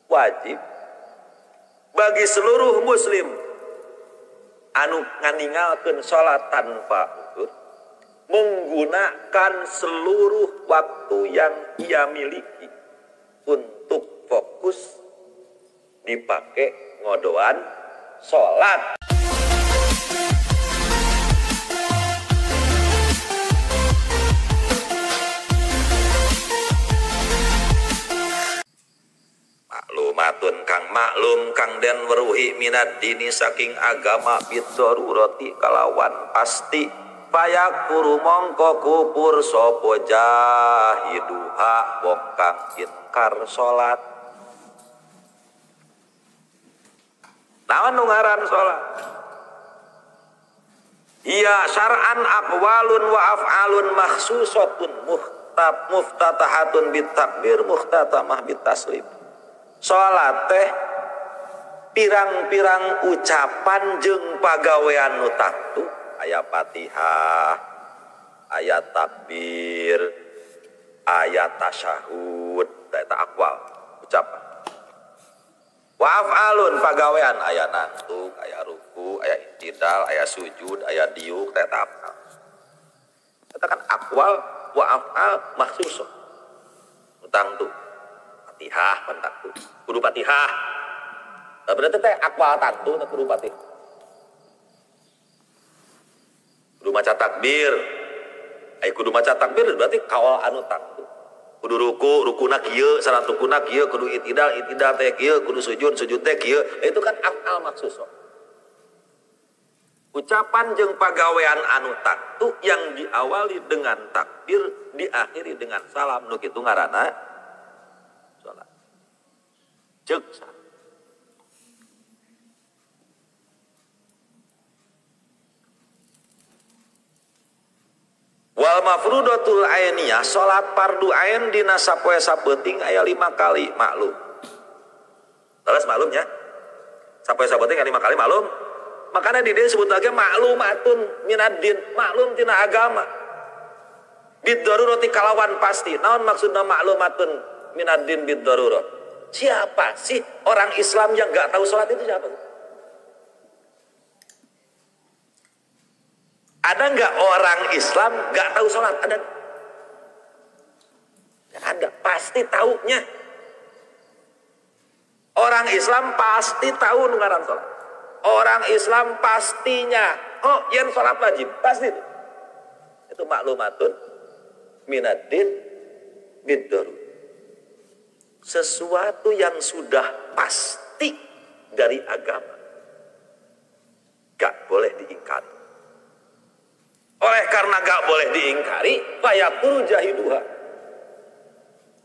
Wajib bagi seluruh muslim anu nganingalkeun salat tanpa udzur menggunakan seluruh waktu yang ia miliki untuk fokus dipakai ngodoan salat. Maklumatun kang maklum kang den weruhi minad dini saking agama bidharurati kalawan pasti fayakfuru mongko kufur sapa jahiduha wong kang inkar salat. Naon nu ngaran salat? Iya syar'an aqwalun wa af'alun makhsusatun muftatahatun bitakbir mukhtatamah bitaslim. Salat teh pirang-pirang ucapan jeung pagawean nu tangtu, aya Fatihah, aya takbir, aya tasyahud, eta aqwal ucapan. Wa af'alun pagawean aya nangtung, aya ruku, aya intidal, aya sujud, aya diuk, eta af'al. Eta kan aqwal wa af'al makhsus. Nu tangtu. Fatihah tangtu. Kudu Fatihah. Nah, berarti teh aqwal tangtu teh kudu Fatihah. Kudu maca takbir. Ai kudu maca takbir berarti kaol anu tangtu. Kudu ruku, rukuna kieu, salat rukuna kieu, kudu itidal, itidal teh kieu, kudu sujud, sujud teh kieu. Itu kan af'al makhsus. Ucapan jeung pagawean anu tangtu yang diawali dengan takbir, diakhiri dengan salam, nu kitu ngaranna salat. Ceuk wal mafrudatul ainiyah, salat fardu ain dina sapoe sapeuting aya 5 kali maklum. Terus maklumnya? Sapoe sapeuting aya 5 kali maklum. Makanya di dieu disebut lagi maklumatun minaddin, maklum tina agama. Biddarurati kalawan pasti. Naon maksudna maklumatun minaddin biddarurah? Siapa sih orang Islam yang enggak tahu salat itu siapa? Ada nggak orang Islam nggak tahu sholat? Ada? Nggak ada. Pasti taunya. Orang Islam pasti tahu nungaran sholat. Orang Islam pastinya, oh, yang sholat wajib pasti itu. Itu maklumatun minaddin biddarurah. Sesuatu yang sudah pasti dari agama, nggak boleh diingkari. Oleh karena gak boleh diingkari, fayakfuru jahiduha.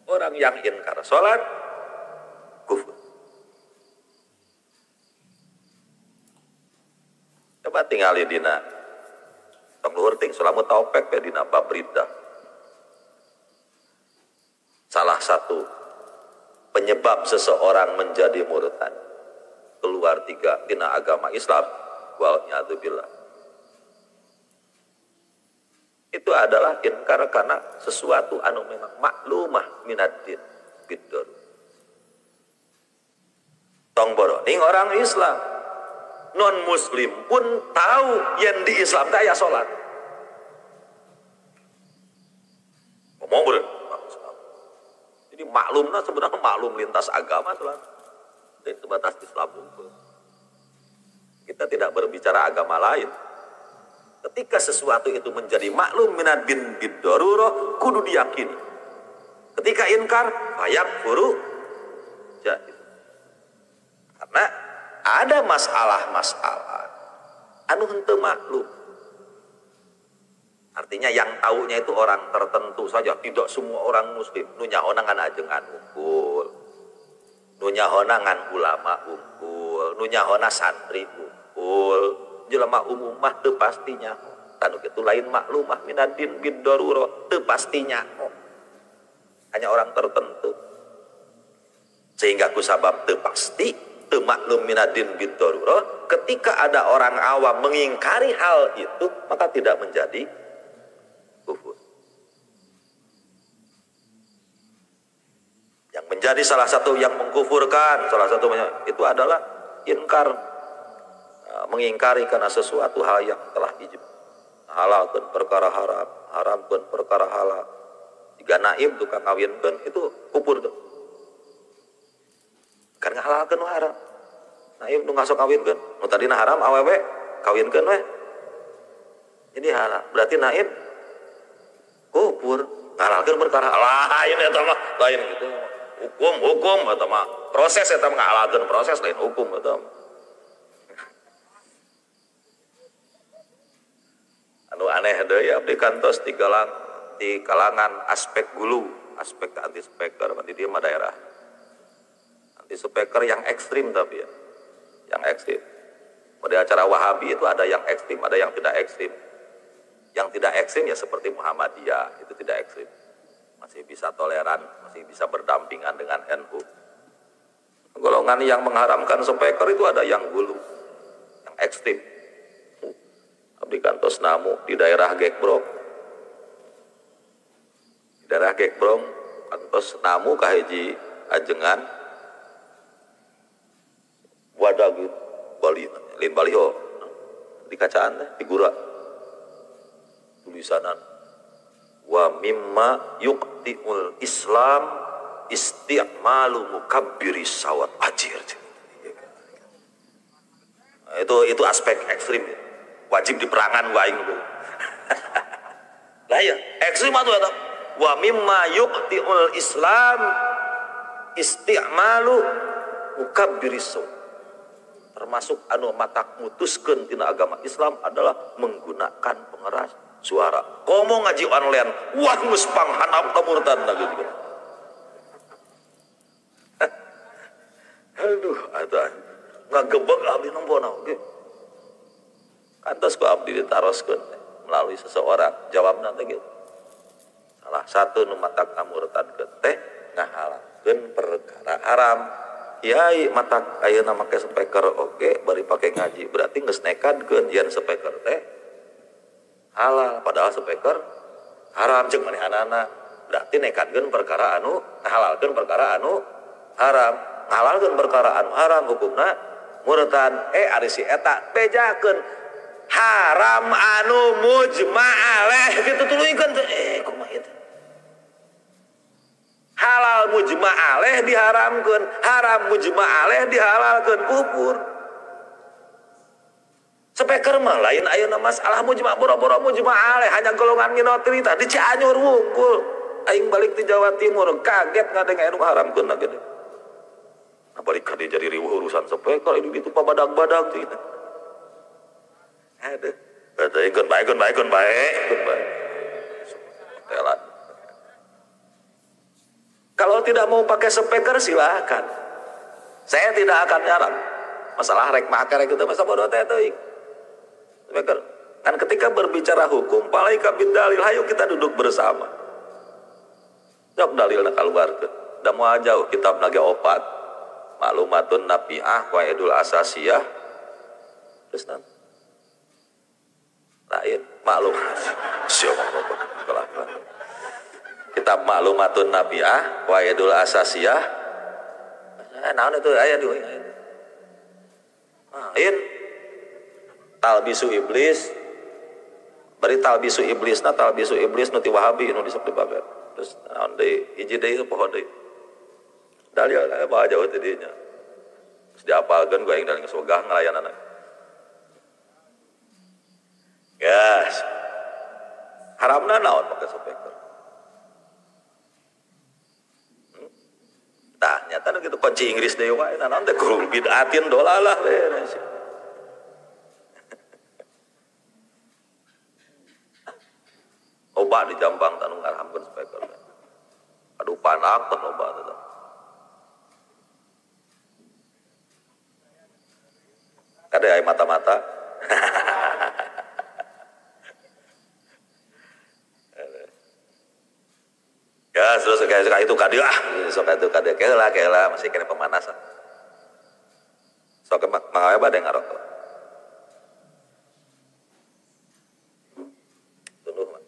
Orang yang ingkar sholat, kufur. Coba tinggali dina tong luhur ting sulamu taupek ya dina bab riddah. Salah satu penyebab seseorang menjadi murtad, keluar tiga tina agama Islam, wal nyadzubillah. Itu adalah inkar karena sesuatu anu memang maklumah minaddin biddur. Tong boroning orang Islam, non muslim pun tahu yang di Islam teh aya salat. Ngomong bener. Jadi maklumna sebenarnya maklum lintas agama salat. Jadi sebatas Islam unggul. Kita tidak berbicara agama lain. Ketika sesuatu itu menjadi maklum minad bin biddarurah, kudu diyakini. Ketika inkar, fayakfuru jahil. Karena ada masalah-masalah anu henteu maklum. Artinya yang taunya itu orang tertentu saja, tidak semua orang muslim. Nu nyahona ngan ajengan unggul, nu nyahona ngan ulama unggul, nu nyahona santri unggul. Jelema umum mah teu pastinya. Tanu kitu lain maklumah minaddin biddarurah, teu pastinya. Hanya orang tertentu. Sehingga kusabab teu pasti, teu maklum minaddin biddarurah, ketika ada orang awam mengingkari hal itu, maka tidak menjadi kufur. Yang menjadi Jadi salah satu yang mengkufurkan, salah satu itu adalah inkar, mengingkari karena sesuatu hal yang telah ijma. Halalkeun perkara haram, haramkeun perkara halal. Jika naib tukang kawinkeun itu kufur tuh. Kan ngahalalkeun haram. Naib nu ngasok kawinkeun, nu tadina haram awewe kawinkeun we. Jadi halal, berarti naib kufur, ngahalalkeun perkara lain eta mah, lain gitu. Hukum eta mah proses eta mah ngahalalkeun proses lain hukum eta mah. Anu aneh deui abdi kantos di kalangan aspek gulu, aspek anti speaker, berarti dia mah daerah anti speaker yang ekstrim tapi ya, yang ekstrim. Pada acara Wahabi itu ada yang ekstrim, ada yang tidak ekstrim. Yang tidak ekstrim ya seperti Muhammadiyah, itu tidak ekstrim. Masih bisa toleran, masih bisa berdampingan dengan NU. Golongan yang mengharamkan speaker itu ada yang gulu, yang ekstrim. Abdi kantos namu di daerah Gekbrong. Di daerah Gekbrong kantos namu ka hiji ajengan wadah gitu Bali, lain baliho di kacaan teh figura tulisanan wa mimma yuqti'ul Islam isti'malu mukabbiris sawat ajir. Nah, itu aspek ekstrim ya. Wajib diperangan wae gitu. Lah ya, ekstrim atuh eta. Wa mimma yuqti'ul Islam isti'malu mukabbiris sawat. Termasuk anu matak mutuskeun tina agama Islam adalah menggunakan pengeras suara. Komo ngaji online, wah geus panghanap ka murtad gitu. Aduh, atuh ngagebeg abdi nempona oge. Kantos ku abdi ditaroskeun melalui seseorang, jawabna teh gitu. Salah satu nu matak ngamurtadkeun teh ngahalalkeun perkara haram. Kiai matak ayeuna make speaker oge bari pake ngaji, berarti geus nekadkeun yen speaker teh halal, padahal speaker haram jeung manehanana. Berarti nekadkeun perkara anu ngahalalkeun perkara anu haram, ngahalalkeun perkara anu haram hukumna murtad. Ari si eta bejakeun haram anu mujma alaih kitu tuluykeun teh. Kumaha ieu teh? Halal mujma alaih diharamkeun, haram mujma alaih dihalalkeun, kufur. Speaker mah lain ayeuna masalah mujma, boro-boro mujma alaih hanya golongan minoritas di Cianjur wungkul. Aing balik di Jawa Timur kaget ngadeng anu haramkeun gede. Nah balik ka dieu jadi riweuh urusan speaker ini ditu pabadag-badag teh. Aduh, bae bae bae bae bae. Telat. Kalau tidak mau pakai speaker silahkan. Saya tidak akan nyaran. Masalah rek make rek itu masa bodoh teh teuing. Speaker. Kan ketika berbicara hukum, palaika bidalil, hayu kita duduk bersama. Jok dalilna kaluarkeun. Da moal jauh kitab nage opat. Maklumatun nafi'ah qaidul asasiyah. Terus nanti lain maklum. Siapa ngomong kelakuan. Kitab Maklumatun Nabiah, Qaidul Asasiyah. Naon itu aya di lain Talbisu Iblis. Bari talbisu iblisna, talbisu iblis nu ti Wahabi nu disebut dipamer. Terus naon deui hiji deui poho deui. Dalil aya bae jauh teh dinya. Terus diapalkeun ku aing dalil geus wegah ngalayanana. Gas. Haramna naon pake speaker. Tah nyata gitu kunci Inggris deui wae naon teh kudu bid'atin dolalah we. Loba di Jambang tanu ngaramkeun speaker. Aduh panak teh loba teh. Kade aya mata-mata. Ya terus kayak itu kadieu ah sok itu kadieu keula keula masih kena pemanasan. Sok mah bade ngarokok. Tunduh mah.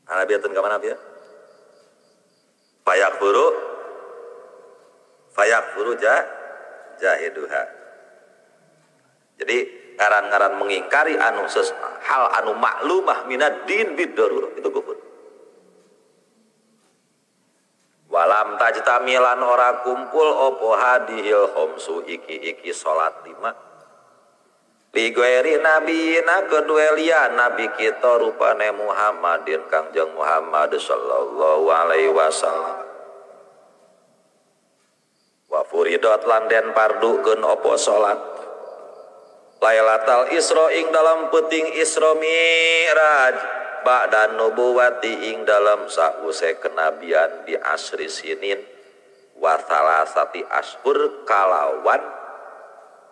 Hanabiatun ka mana bieu? Fayakfuru jahiduha. Jadi ngaran-ngaran mengingkari anu hal anu maklumah minad din bid-darurah itu kufur. Walam tajtamilan ora kumpul opo hadihil khomsu iki-iki salat lima. Li ghairi nabiyina kedue liya nabi kita rupane Muhammadin Kangjeng Muhammad sallallahu alaihi wasallam. Wa furidot lan den pardukeun opo salat Lailatal Isra ing dalam peuting Isra Mi'raj ba'da nubuwati ing dalam sause kenabian di asri sinin wa salasati ashur kalawan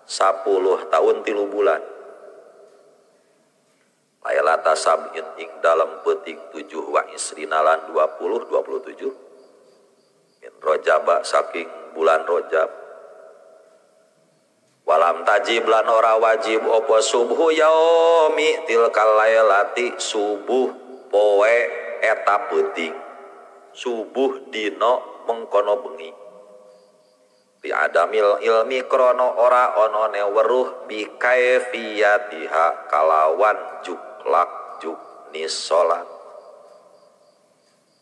10 tahun 3 bulan. Lailata sab'in ing dalam peuting 7 wa isrina lan 20 27 min Rajab saking bulan Rajab. Walam tajib lan ora wajib opo subuh yaumi tilkal lailati subuh poe eta peuting subuh dina mengkono bengi li adamil ilmi krono ora onone weruh bi kaifiyatiha kalawan juklak juknis salat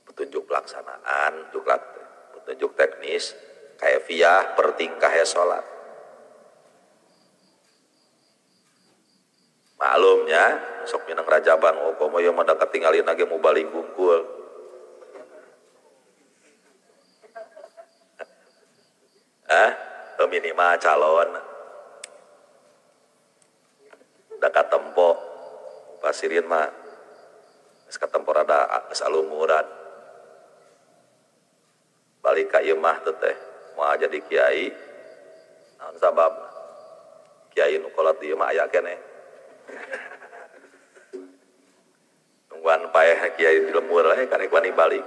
petunjuk pelaksanaan juklak petunjuk teknis kaifiyah pertingkahnya salat. Maklumnya sok minang rajaban oh komo ieu mah da katingalin lagi mau balik bungkul. Minimal calon da katempo pasirin mah geus katempo rada geus alumuran balik ka ieu mah teh moal jadi kiai naon sababna kiai nu kolot ieu mah aya keneh. Nungguan paeh kiai di lemur we karek wani balik.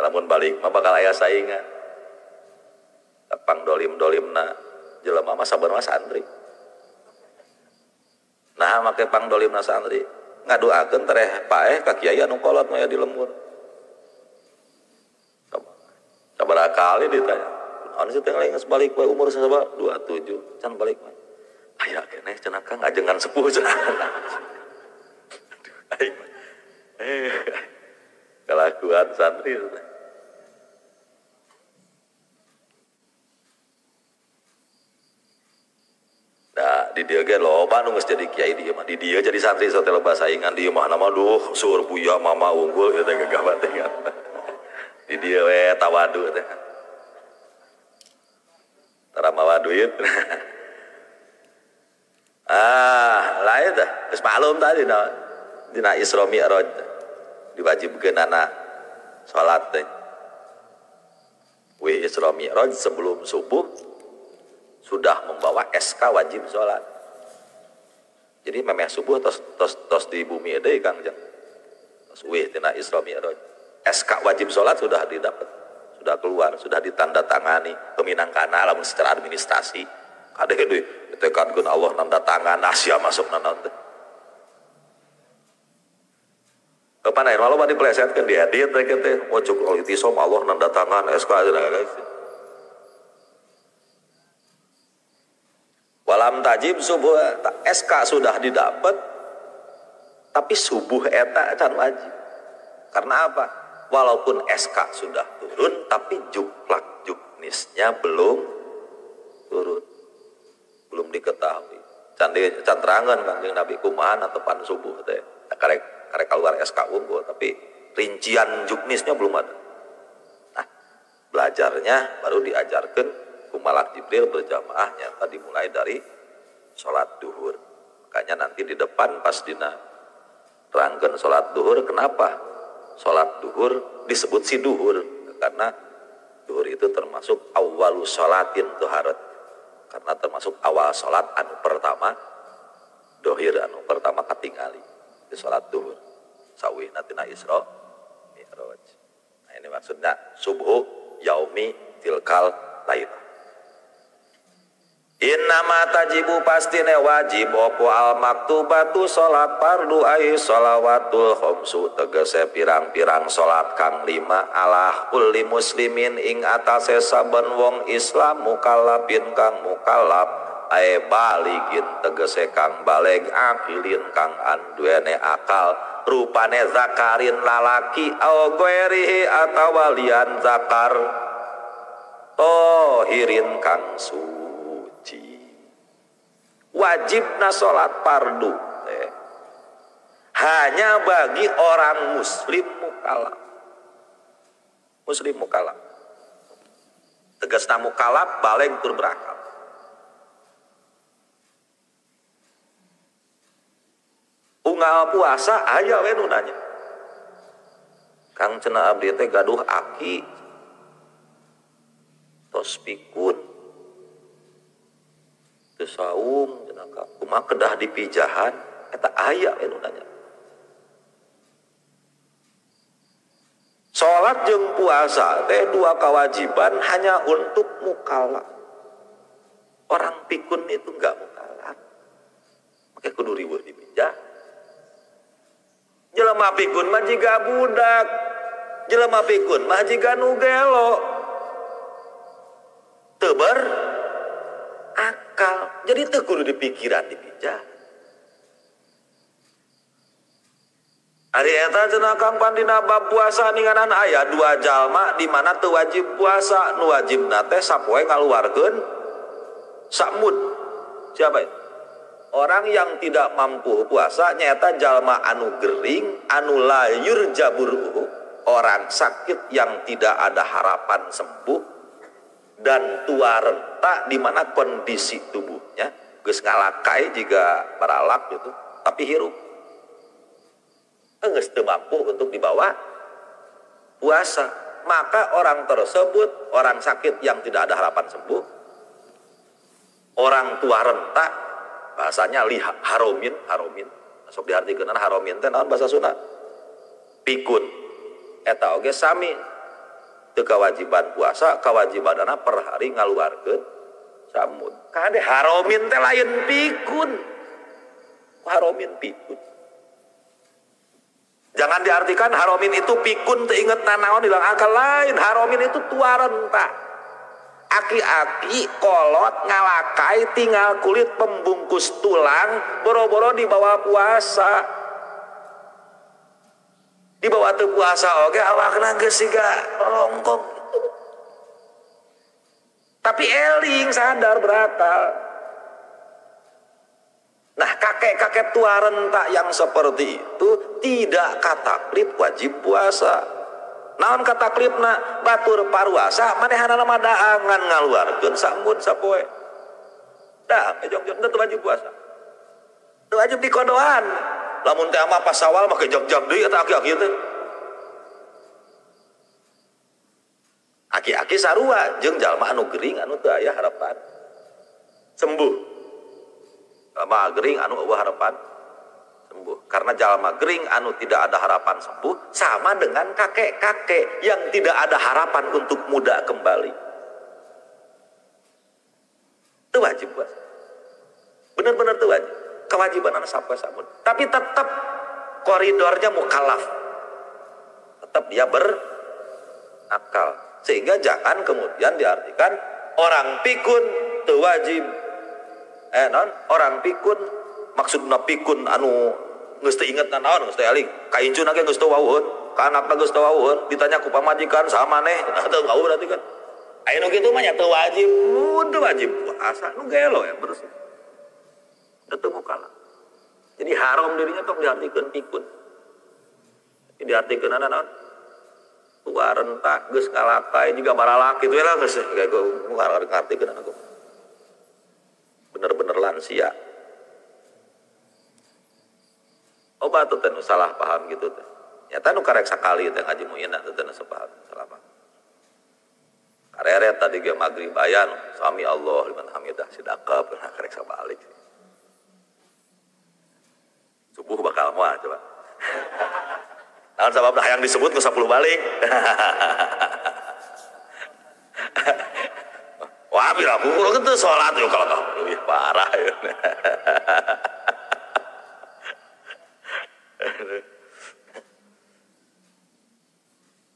Lamun balik mah bakal aya saingan. Tepang dolim-dolimna jelema mah sabar mah santri. Nah make pang dolimna santri ngadoakeun tereh paeh ka kiai anu kolot mah di lemur. Sabaraha kali ditanya. Anu sih teh geus balik we umur sabaraha 27 can balik mah. Aya keneh cenah Kang ajengan sepuh cenah. Aduh aing. Kelakuan santri. Nah, di dieu ge loba nu geus jadi kiai di ieu mah. Di dieu jadi santri sote loba saingan di ieu mah nama duh suur buya mama unggul ieu teh gagah bae teh. Di dieu we tawadu teh. Tara mawa duit. Ah, lain dah. Geus maklum tadi nah. Dina Isra Mi'raj diwajibkeunana salat teh. Wih Isra Mi'raj sebelum subuh sudah membawa SK wajib salat. Jadi memeh subuh tos tos tos di bumi deui Kang Jeng. Tos wih dina Isra Mi'raj. SK wajib salat sudah didapat, sudah keluar, sudah ditandatangani peminangkana lamun secara administrasi. Kade deui tekadkeun Allah nanda tangan Asia masuk naon teh. Kapan aya malu diplesetkeun diedit teh teh oh cuk isom Allah nanda tangan SK guys. Walam tajib subuh SK sudah didapat tapi subuh eta can wajib. Karena apa? Walaupun SK sudah turun tapi juklak juknisnya belum turun. Belum diketahui. Can terangan Kangjeng Nabi kumaha tepan subuh teh. Karek karek keluar SK unggul tapi rincian juknisnya belum ada. Nah, belajarnya baru diajarkan ku Malak Jibril berjamaah nyata dimulai dari sholat duhur. Makanya nanti di depan pas dina terangkan sholat duhur, kenapa sholat duhur disebut si duhur? Karena duhur itu termasuk awwalu sholatin tuharat. Karena termasuk awal sholat anu pertama dohir anu pertama katingali di sholat duhur sawihna tina Isra Mi'raj. Nah ini maksudnya subuh yaumi tilkal lailah. Innama tajibu pastine wajib opo al maktubatu salat fardu ai sholawatul khamsu tegese pirang-pirang salat kang lima ala kulli muslimin ing atase saben wong Islam mukallafin kang mukallaf ai baligin tegese kang balig akilin kang anduene akal rupane zakarin lalaki au ghairihi atawa lian zakar tohirin kang suci. Wajibna sholat fardu hanya bagi orang muslim mukallaf. Muslim mukallaf. Tegasna mukallaf balig tur berakal. Unggal puasa aya we nu nanya. Kang cenah abdi teh gaduh aki tos pikun teu saum cenah kumaha kedah dipijahan eta aya we nu nanya. Salat jeung puasa teh dua kewajiban hanya untuk mukallaf. Orang pikun itu enggak mukallaf. Make kudu riweuh dipijah. Jelema pikun mah jiga budak. Jelema pikun mah jiga nu gelo. Teu berakal. Jadi teu kudu dipikiran dipijah. Ari eta cenah Kang Pandina bab puasa ninganan aya dua jalma di mana teu wajib puasa, nu wajibna teh sapoe ngaluarkeun sakmud. Siapa itu? Orang yang tidak mampu puasa nyata jalma anu gering, anu layur jabur, orang sakit yang tidak ada harapan sembuh dan tua renta di mana kondisi tubuhnya geus ngalakai jika baralak gitu, tapi hirup. Geus teu mampu untuk dibawa puasa. Maka orang tersebut, orang sakit yang tidak ada harapan sembuh, orang tua renta, bahasanya lihat haromin, haromin. Masuk diartikeun haromin teh naon bahasa Sunda? Pikun. Eta oge sami teu kewajiban puasa, kewajibanana per hari ngaluarkeun samud. Kade haromin teh lain pikun. Haromin pikun. Jangan diartikan haromin itu pikun teu inget nanaon hilang akal lain. Haromin itu tua renta. Aki-aki kolot ngalakai tinggal kulit pembungkus tulang boro-boro dibawa puasa. Dibawa teu puasa oge awakna geus siga rongkong. Tapi eling sadar berakal. Nah, kakek-kakek tua renta yang seperti itu tidak kataklif wajib puasa. Naon kataklifna batur paruasa manehanana mah daangan ngaluarkeun samun sapoe. Dah jog-jog teu wajib puasa. Teu wajib dikodoan. Lamun teh mah pas sawal mah jog-jog deui eta aki-aki teh. Aki-aki sarua jeung jalma anu gering anu teu aya harapan sembuh. Jalma gering anu eueuh harapan sembuh. Karena jalma gering anu tidak ada harapan sembuh sama dengan kakek-kakek yang tidak ada harapan untuk muda kembali. Itu wajib puasa. Benar-benar itu wajib. Kewajiban anak sapoe samun. Tapi tetap koridornya mukallaf. Tetap dia berakal. Sehingga jangan kemudian diartikan orang pikun itu wajib. Non orang pikun maksudna pikun anu geus teu inget naon geus teu eling kaincuna ge geus teu wawuheun ka anakna geus teu wawuheun ditanya ku pamajikan saha maneh teu wawuh berarti kan aya nu kitu mah nya teu wajib mun teu wajib puasa nu gelo ya bersih teu mukallaf. Jadi haram dirinya tong diartikeun pikun. Diartikeun naon tua renta geus ngalakai juga baralak kitu lah geus ngartikeun aku. Bener-bener lansia. Obat teh nu salah paham gitu teh. Nyata nu karek sakali teh ngaji muina teh nu sepaham salah paham. Kareret tadi ge magrib aya nu sami Allah liman hamidah sidakap nah karek sabalik. Subuh bakal moal coba. Naon sababna hayang disebut ku 10 balik. Wah piraku urang teu salat yo kalau leuwih parah ya.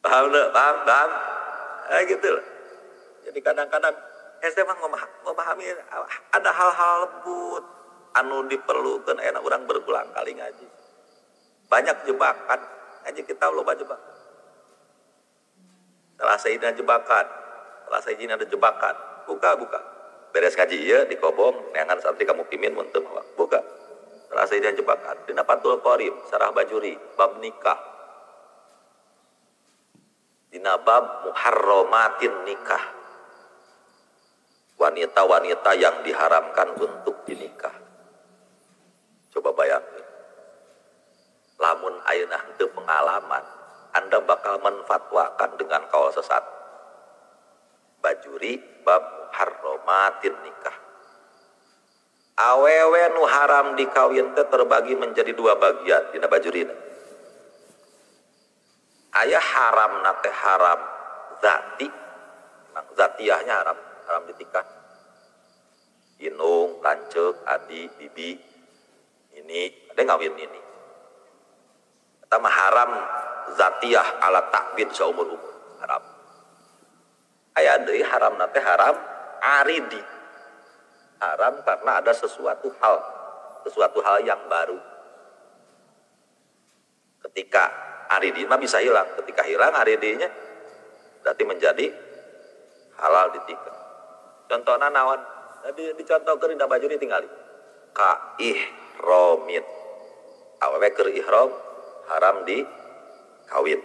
Paham enggak? Paham, paham. Gitu loh. Jadi kadang-kadang saya mah memahami ada hal-hal lembut anu diperlukan enak orang berulang kali ngaji. Banyak jebakan, ngaji kita loba jebakan. Salah sahijina jebakan, salah sahijina ada jebakan. Buka, buka. Beres ngaji ieu dikobong, neangan santri kamu kimin mun teu mawa. Buka. Salah sahijina jebakan. Dina Fathul Qorib, Sarah Bajuri, bab nikah. Dina bab muharramatin nikah. Wanita-wanita yang diharamkan untuk dinikah. Coba bayangkan. Lamun ayeuna henteu pengalaman, Anda bakal menfatwakan dengan kaul sesat. Bajuri bab muharramatin nikah. Awewe nu haram dikawin teh terbagi menjadi dua bagian dina bajurina. Aya haram na teh haram zati, memang zatiyahnya haram, haram ditikah. Inung, lanceuk, adi, bibi, ini ada ngawin ini. Eta mah haram zatiyah ala takbid saumur-umur haram. Aya deui haram na teh haram aridi. Haram karena ada sesuatu hal yang baru. Ketika aridi mah bisa hilang, ketika hilang aridinya berarti menjadi halal ditikah. Contohna naon? Tadi dicontohkeun dina bajuri tingali. Ka ihromin. Awewe keur ihrom haram di kawin.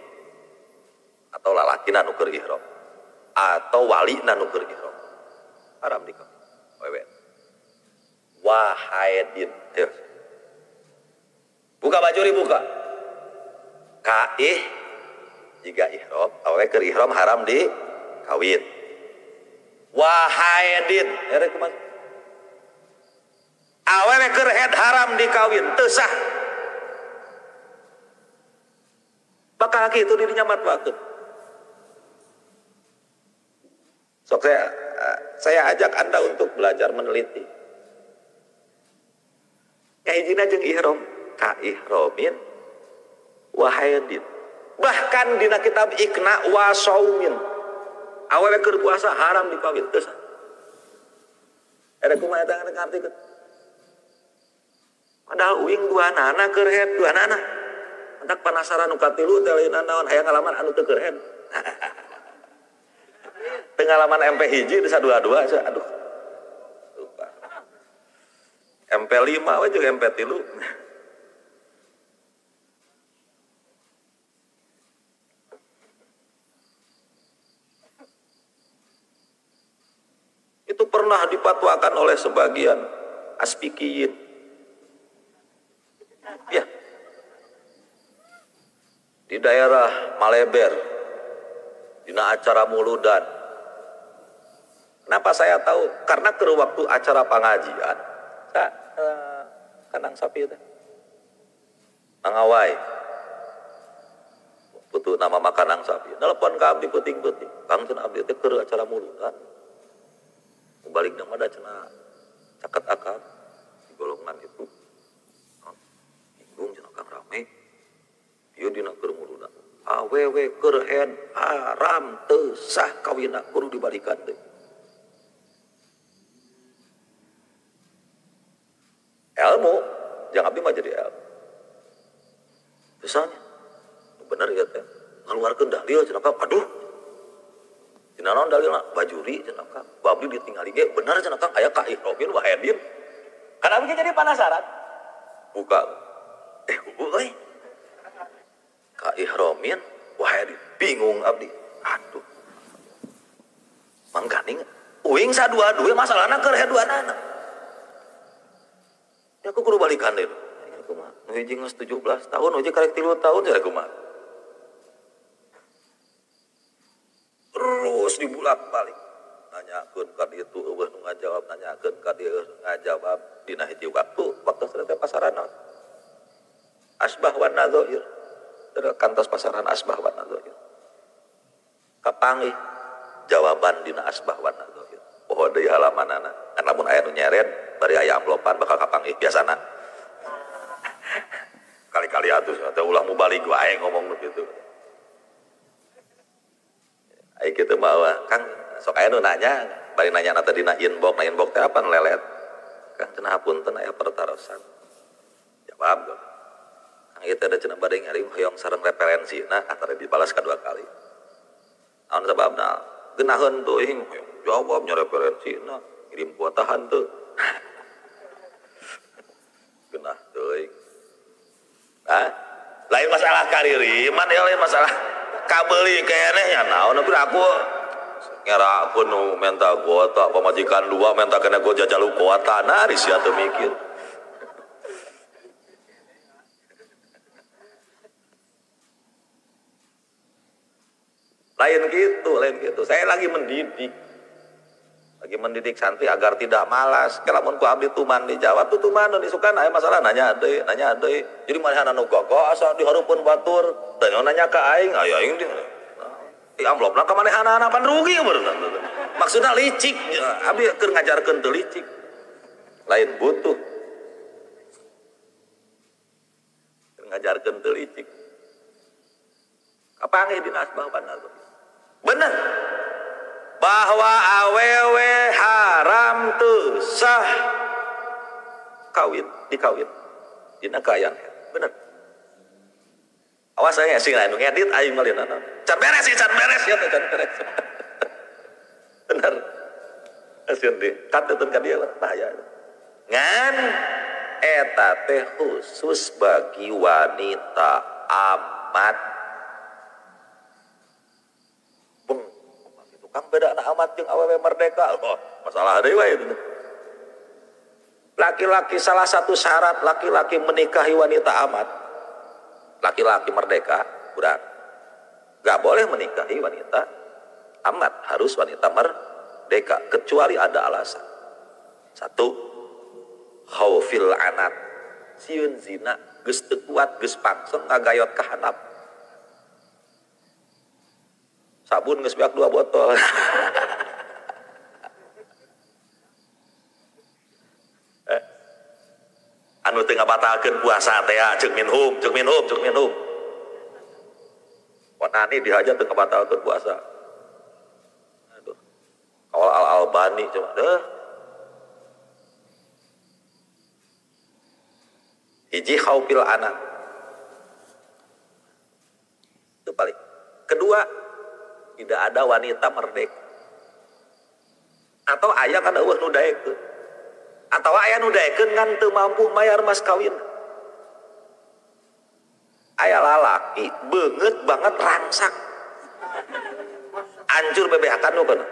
Atau lalakina nu keur ihrom atau walina nu keur ihrom. Haram di kawin. Awewe. Wahaidin. Ayo. Buka bajuri buka. Kaih jika ihrom, awewe keur ihrom haram di kawin. Wahaidin, erek kumaha? Awewe keur haid haram dikawin, teu sah. Bakal kitu dirinya matwakeun. Sok saya ajak Anda untuk belajar meneliti. Ngahijina jeung ihrom, ka ihromin wahaidin. Bahkan dina kitab Iqna wa saumin. Awewe keur puasa haram dikawin, teu sah. Erek kumaha eta ngartikeun? Padahal uing dua nana keur haid, dua nana. Entak penasaran nu katilu teh lain naon hayang ngalaman anu teu keur haid. Pengalaman MP hiji bisa dua-dua, aduh. Lupa. MP 5 we juga MP 3. Itu pernah dipatwakan oleh sebagian aspikiyin. Ya. Di daerah Maleber, dina acara muludan. Kenapa saya tahu? Karena ke waktu acara pengajian, saya kandang sapi itu. Mangawai. Putu nama makanang sapi. Telepon ke abdi puting-puting. Kang cenah abdi teh keur acara muludan. Balik nama ada cenah caket akar di golongan itu. Bingung cenah kang rame. Ieu dina keur muludan. Awewe keur haid haram teu sah kawinna kudu dibalikan teh. Ilmu, jangan abdi mah jadi ilmu. Misalnya, bener ya teh, ngaluarkeun dalil cenah kang, aduh. Cenah naon dalilna? Bajuri cenah kang. Ku abdi ditingali ge bener cenah kang aya ka ihromin wa haidin. Kan abdi jadi penasaran. Buka. Euy. Ka ihromin wa haidin. Bingung abdi. Aduh. Mangkaning uing sadua-dua masalahna keur haid duanana. Ya aku kudu balikan deh. Kumaha? Nu hiji geus 17 tahun, nu hiji karek 3 tahun ya kumaha. Terus dibulak-balik. Nanyakeun ka ditu eueuh nu ngajawab, nanyakeun ka dieu ngajawab dina hiji waktu, waktu teh pasaran naon? Asbah wan nadzair. Kantos pasaran asbah wan nadzair. Kapanggih jawaban dina asbah wan nadzair. Poho deui halamanana. Kan lamun aya nu nyeret bari aya amplopan bakal kapanggih biasana. Kali-kali atuh teh ulah mubalik wae ngomong nu kitu. Ai kitu mah Kang sok aya nu nanya, bari nanya na teh dina inbox, na inbox teh apa lelet. Kang cenah hapunten aya pertarosan. Jawab. Kang ieu teh da cenah bade ngirim hoyong sareng referensina antara dibalas kadua kali. Naon sababna? Geunaheun teuing hoyong jawab nya referensina, ngirim kuota henteu. Geunah teuing. Hah? Lain masalah kaririman ya, lain masalah kabeuli keneh nya naon tapi aku ngera aku nu menta kuota pamajikan dua menta kena gua jajalu kuota nah sia teu mikir. Lain gitu, lain gitu. Saya lagi mendidik. Lagi mendidik santri agar tidak malas. Kalau mun ku abdi tuman dijawab tuh tuman nu isukan aya masalah nanya deui, nanya deui. Jadi manehna nu gogoh asa dihareupeun batur, teu nanya ka aing, aya aing di amplopna ka manehna pan rugi beureunan. Maksudna licik, abdi keur ngajarkeun teu licik. Lain butuh. Keur ngajarkeun teu licik. Kapanggih dina asbah bener. Bener. Bahwa awewe haram teu sah kawin, dikawin dina kaayaan. Bener. Awas saya sing lain ngedit aing maleunana. Can beres sih, can beres ya, can beres. Bener. Asieun di kateutun ka dieu bahaya. Ngan eta teh khusus bagi wanita amat. Kang beda anak amat jeung awewe merdeka. Oh, masalah deui wae itu. Laki-laki salah satu syarat laki-laki menikahi wanita amat, laki-laki merdeka, budak nggak boleh menikahi wanita amat, harus wanita merdeka kecuali ada alasan. Satu, khaufil anat, sieun zina, geus teu kuat, geus pakseng ngagayot ka handap. Sabun geus beak 2 botol. Anu teu ngabatalkeun puasa teh ceuk minhum, ceuk minhum, ceuk minhum. Onani dihajar teu ngabatalkeun puasa. Aduh. Kawal Al-Albani coba deh. Hiji khaufil anak. Itu paling. Kedua, tidak ada wanita merdeka. Atau aya kan eueuh nu daekeun. Atau aya nu daekeun ngan teu mampu mayar mas kawin. Aya lalaki beungeut banget rangsak. Hancur bebeakan nu kana.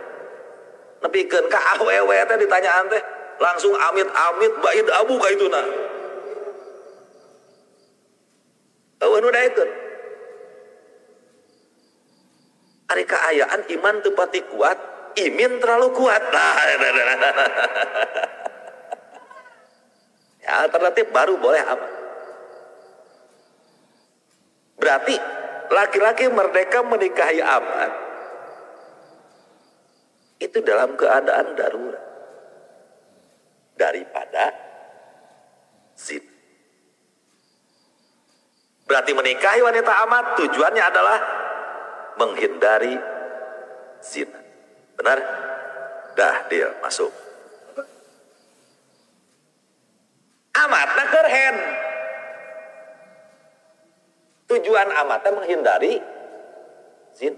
Nepikeun ka awewe teh ditanyaan teh langsung amit-amit baid abu ka ituna. Eueuh nu daekeun. Ari kaayaan iman teu pati kuat, imin terlalu kuat. Nah, ya alternatif baru boleh apa? Berarti laki-laki merdeka menikahi amat itu dalam keadaan darurat daripada zina. Berarti menikahi wanita amat tujuannya adalah menghindari zina. Benar? Dah deal masuk. Amatna keur head. Tujuan amatnya menghindari zina.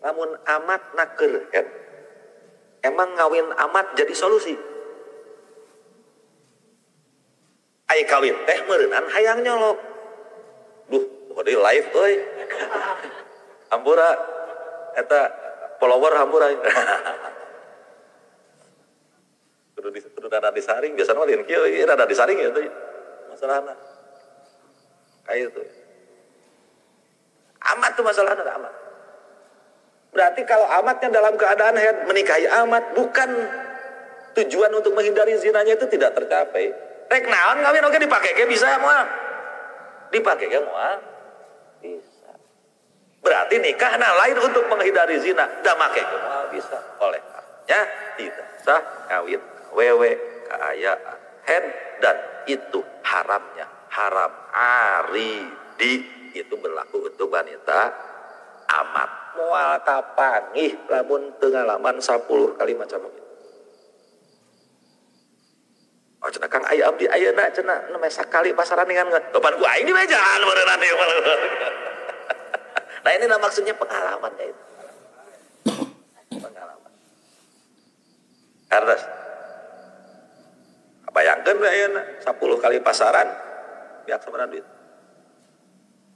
Lamun amatna keur head, emang ngawin amat jadi solusi. Ai kawin teh meureunan hayang nyolok. Duh, di live euy. Hampura eta follower hampura. Kudu rada disaring biasana mah lain kieu rada disaring ya teh. Masalahna. Kayak itu. Amat tuh masalahna amat. Berarti kalau amatnya dalam keadaan head menikahi amat bukan tujuan untuk menghindari zinanya itu tidak tercapai. Rek naon kawin oge dipake ge bisa moal. Dipake ge moal. Bisa. Berarti nikah nah lain untuk menghindari zina, da make ge moal bisa. Oleh karenanya tidak sah kawin wewe kaayaan head, dan itu haramnya haram aridi, itu berlaku untuk wanita amat. Moal kapanggih lamun teu ngalaman 10 kali macam itu. Oh cenah Kang aya abdi ayeuna cenah nembe sakali pasaran dengan depan ku aing di mejaan beureunan ieu. Nah ini maksudnya pengalaman ya itu. Pengalaman. Harus. Bayangkeun we ayeuna 10 kali pasaran biak sabaraha duit.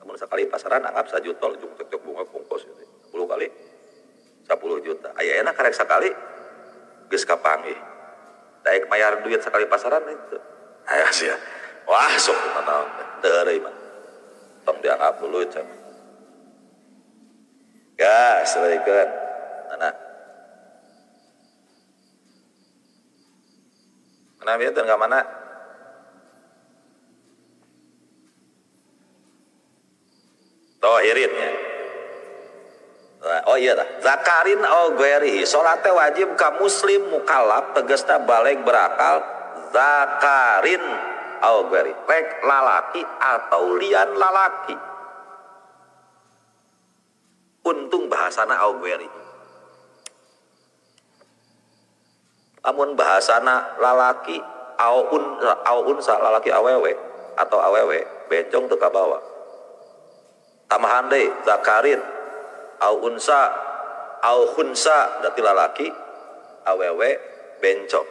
Lamun sakali pasaran anggap 1 juta ujung cek bunga bungkus gitu. 10 kali 10 juta. Ayeuna karek sakali geus kapanggih. Daek mayar duit sekali pasaran itu. Ayo sia. Wah sok naon teu euy mah. Tong dianggap dulu itu. Gas selesaikan. Mana? Mana bieu teu mana? Tohirin ya. Oh iya dah. Zakarin au ghairihi. Salate wajib ka muslim mukallaf tegasna balig berakal zakarin au ghairi. Rek lalaki atau lian lalaki. Untung bahasana au ghairi. Lamun bahasana lalaki au un au unsa lalaki awewe atau awewe bencong teu kabawa. Tambahan deui zakarin au unsa au khunsa berarti lalaki awewe bencong.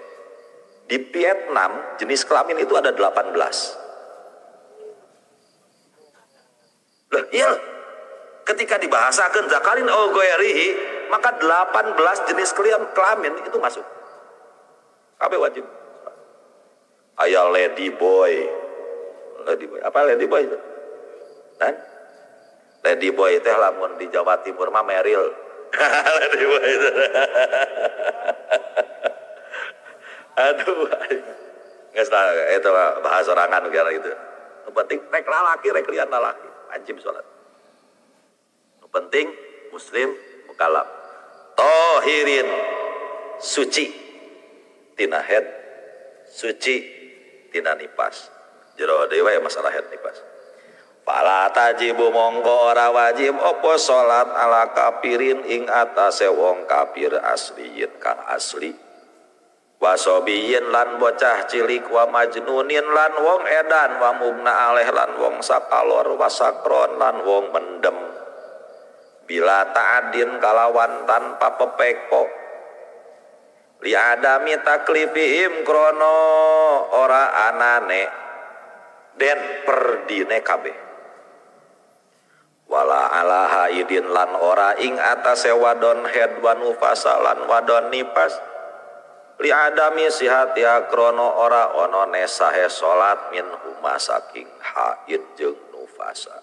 Di Vietnam jenis kelamin itu ada 18. Loh, iya. Ketika dibahasakan zakarin au ghairihi, maka 18 jenis kelamin itu masuk. Kabeh wajib. Aya lady boy. Lady boy. Apa lady boy itu? Dan lady boy teh lamun di Jawa Timur mah Meril. Lady boy itu. Aduh, nggak salah itu bahasa sorangan gara itu. Yang penting rek lalaki rek lian lalaki wajib sholat. Yang penting muslim mukallaf. Tohirin suci tina head, suci tina nipas. Jero deui we masalah head nipas. Fala tajibu mongko ora wajib opo salat ala kafirin ing atase wong kafir asliyin kang asli. Wasobiyin lan bocah cilik wa majnunin lan wong edan wa mugna aleh lan wong sakalor wasakron lan wong mendem. Bila ta'adin kalawan tanpa pepeko. Li adami taklifihim krono ora anane den perdine kabeh. Wala ala haidin lan ora ing atase wadon head wa nufasa lan wadon nipas. Li adami sihati krono ora ono nesahe salat min huma saking haid jeung nufasa.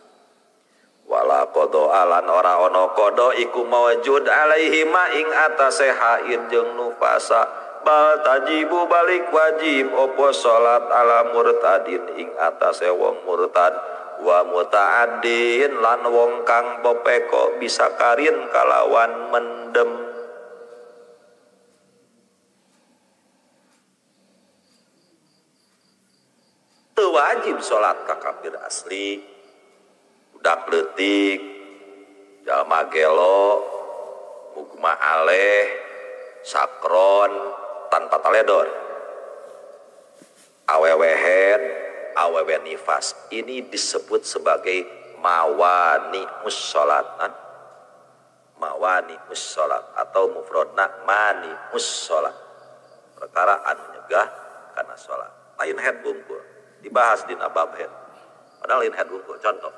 Wala qada lan ora ono qada iku mawjud alaihi ma ing atase haid jeung nufasa. Bal tajibu balik wajib opo salat ala murtadin ing atase wong murtad wa muta'addin lan wong kang pepeko bisa karin kalawan mendem. Teu wajib salat ka kafir asli, budak leutik, jalma gelo, mugma aleh, sakron tanpa taledor, awewe head, awewe nifas. Ini disebut sebagai mawani musholat. Mawani musholat atau mufrodna mani musholat. Perkara anu nyegah karena sholat. Lain head bungkul. Dibahas di bab head. Padahal lain head bungkul. Contoh.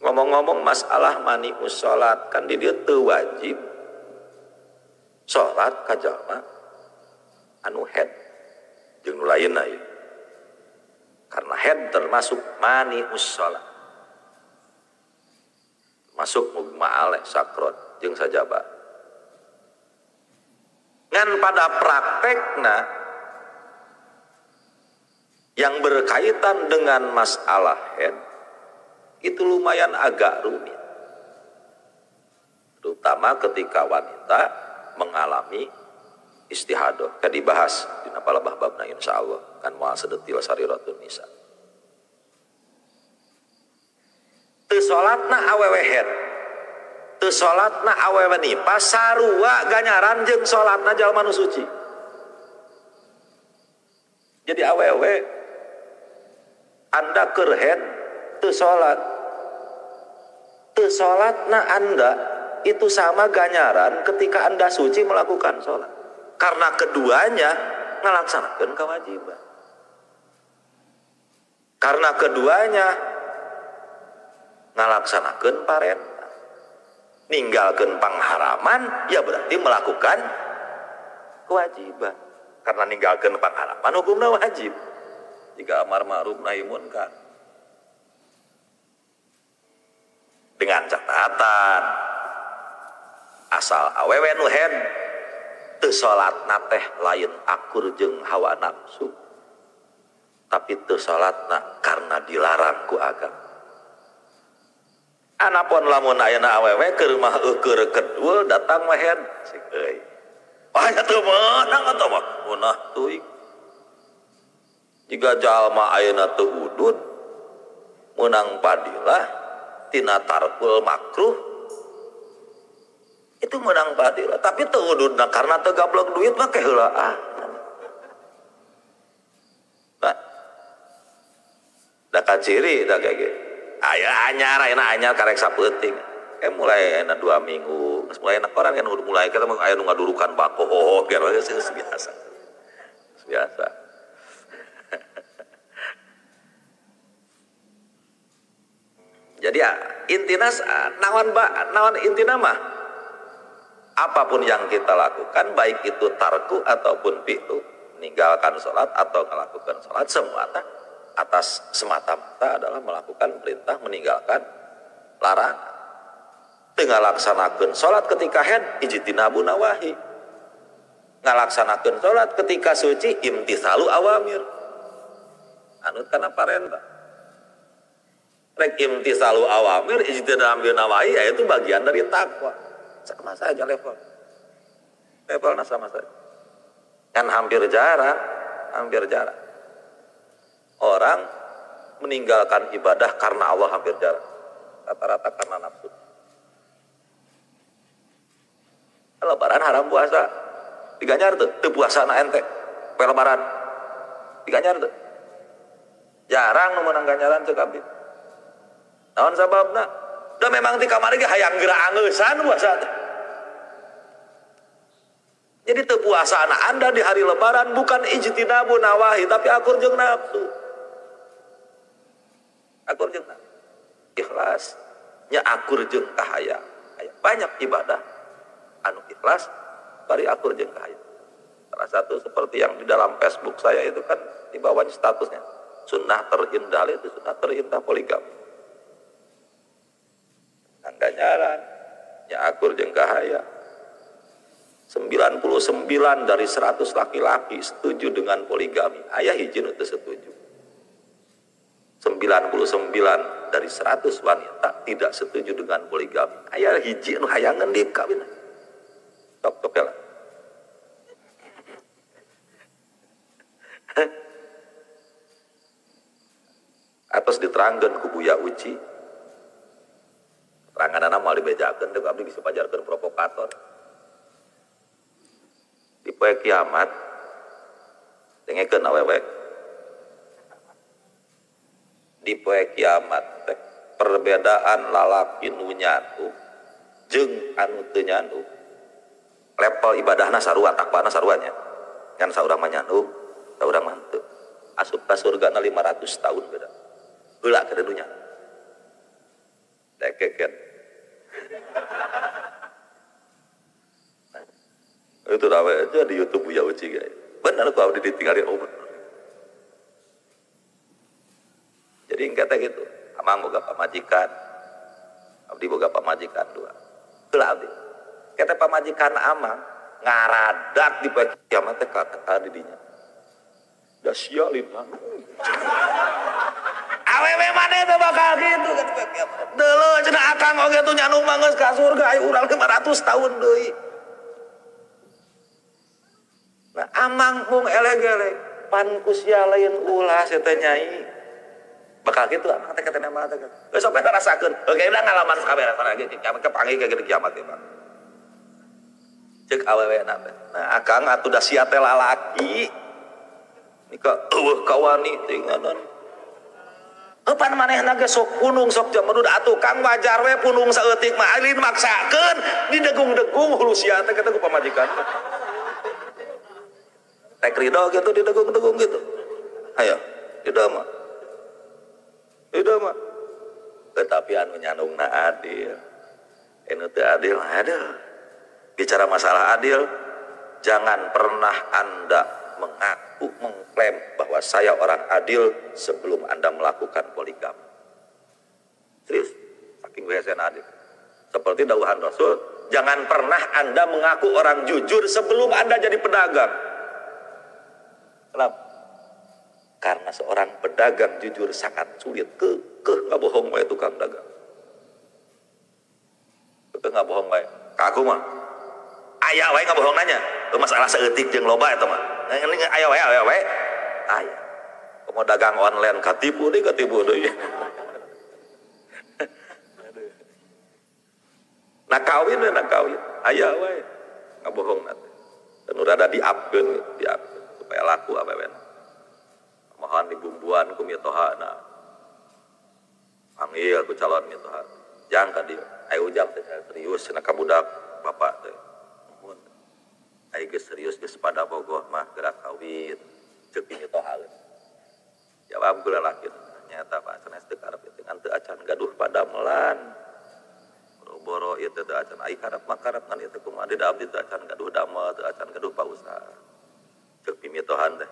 Ngomong-ngomong masalah mani musholat, kan di dia teu wajib sholat ka jalma anu head jeung nu lainna ieu. Karena head termasuk mani musholat. Masuk mugma aleh sakron jeung sajaba. Ngan pada praktekna yang berkaitan dengan masalah head itu lumayan agak rumit. Terutama ketika wanita mengalami Istihadah kan dibahas dina palebah babna insyaallah kan moal sedetil sariratun nisa. Teu salatna awewe head, teu salatna awewe nipas sarua ganyaran jeung salatna jalma nu suci. Jadi awewe anda keur head teu salat. Teu salatna anda itu sama ganyaran ketika anda suci melakukan salat. Karena keduanya ngelaksanakan kewajiban. Karena keduanya ngelaksanakan parentah. Ninggalkan pangharaman ya berarti melakukan kewajiban. Karena ninggalkan pangharaman hukumnya wajib. Jika amar ma'ruf nahi munkar. Dengan catatan asal awewe nu head teu salatna teh lain akur jeung hawa nafsu, tapi teu salatna karena dilarang ku agama. Anapun lamun ayeuna awewe keur mah eueur kedua datang mah head sik euy. Wah nya teu meunang atuh mah munah teuing. Jika jalma ayeuna teu udud meunang padilah tina tarkul makruh itu menang padilah, tapi teu ududna karena teu gablok duit mah ke heula ah. Nah, da kaciri da kayak gitu. Aya anyar ayeuna anyar karek sapeuting. Mulai enak 2 minggu, mulai enak orang kan mulai kita aya nu ngadurukan bako biar geus biasa. Biasa. Jadi ya, intina naon ba naon intina mah apapun yang kita lakukan baik itu tarku ataupun fi'lu, meninggalkan sholat atau melakukan sholat, semua atas semata-mata adalah melakukan perintah, meninggalkan larangan. Teu ngalaksanakeun sholat ketika head ijtinabu nawahi, ngalaksanakeun sholat ketika suci imtithalu awamir, anut kana parentah. Rek imtithalu awamir ijtinabu nawahi yaitu bagian dari takwa. Sama saja level. Levelnya sama saja. Kan hampir jarang orang meninggalkan ibadah karena Allah, hampir jarang. Rata-rata karena nafsu. Lebaran haram puasa. Diganyar tuh, teu puasa na ente. Poe lebaran. Diganyar tuh. Jarang nu meunang ganjaran cek abdi. Naon sababna? Da memang di kamari ge hayang geura angeusan puasa teh. Jadi teu puasa anak Anda di hari lebaran bukan ijtinabu nawahi tapi akur jeung nafsu. Akur jeung nafsu. Ikhlas nya akur jeung kahayang. Banyak ibadah anu ikhlas bari akur jeung kahayang. Salah satu seperti yang di dalam Facebook saya itu kan di bawahnya statusnya sunnah terindah itu sunnah terindah poligami. Ganjaran nya akur jeung kahayang. 99 dari 100 laki-laki setuju dengan poligami. Ayah hiji nu teu setuju. 99 dari 100 wanita tidak setuju dengan poligami. Ayah hiji nu hayang ngendip kawin. Tok-tok lah. Atos diterangkeun ku Buya Uci. Teranganana moal dibejakeun teu abdi bisa pajarkeun provokator. Di poe kiamat dengekeun awewe. Di poe kiamat teh perbedaan lalaki nu nyatu jeung anu teu nyatu. Level ibadahna sarua, takwana sarua nya. Ngan saurang mah nyatu, saurang mah henteu. Asup ka surgana 500 tahun beda. Heula ka dunya. Dekeken. Itu rawe aja di YouTube Buya Uci guys. Benar kok abdi ditinggalin, oh benar. Jadi kata gitu, amang boga pamajikan, abdi boga pamajikan dua. Heula abdi. Kata pamajikan amang ngaradat di poe kiamat teh kata didinya. Da sia lintang. Awewe maneh teh bakal kitu kan poe kiamat. Deuleu cenah akang oge tuh nyanu mah geus ka surga aya urang 500 tahun deui. Nah amang mung elek-elek pan ku sia lain ulah sia teh nyai. Bakal kitu amang teh katena mah teh. Geus sok eta rasakeun. Oke udah ngalaman sakabeh rasana ge kepanggih ka kiamat ge Pak. Cek awewe na teh. Nah akang atuh da sia teh lalaki. Nika eueuh kawani tinganan. Pan manehna ge sok punung sok jamadud atuh kang wajar we punung saeutik mah alin maksakeun didegung-degung hulu sia teh kata ku pamajikan. Rek rido gitu didegung-degung gitu. Ayo, rido mah. Rido mah. Tetapi anu nyandungna adil. Anu teu adil, aduh. Bicara masalah adil, jangan pernah Anda mengaku mengklaim bahwa saya orang adil sebelum Anda melakukan poligami. Serius, saking biasanya adil. Seperti dawuhan Rasul, jangan pernah Anda mengaku orang jujur sebelum Anda jadi pedagang. Kenapa? Karena seorang pedagang jujur sangat sulit. Kekeh nggak bohong wae tukang dagang. Kekeh nggak bohong wae. Ka aku mah aya wae nggak bohong nanya. Masalah saeutik jeung loba eta mah. Ini aya wae aya wae. Aya. Komo dagang online katipu deui katipu deui. Nah kawin we nah kawin. Aya wae nggak bohong nanti. Dan rada diupkeun, diupkeun supaya laku awewe. Mohon dibumbuan ku mitohana. Panggil ku calon mitoha. Jang ka dieu. Ayo ujang teh serius cenah ka budak bapak teh. Nuhun. Ayo geus serius geus pada bogoh mah gerak kawin. Ceuk mitoha. Jawab ku lalaki. Nyata Pak sanes teu karep ieu ngan teu acan gaduh padamelan. Boro-boro ieu teh teu acan ai karep mah karep ngan ieu teh kumaha da abdi teu acan gaduh damel teu acan gaduh pausaha. Ceuk mitohan teh.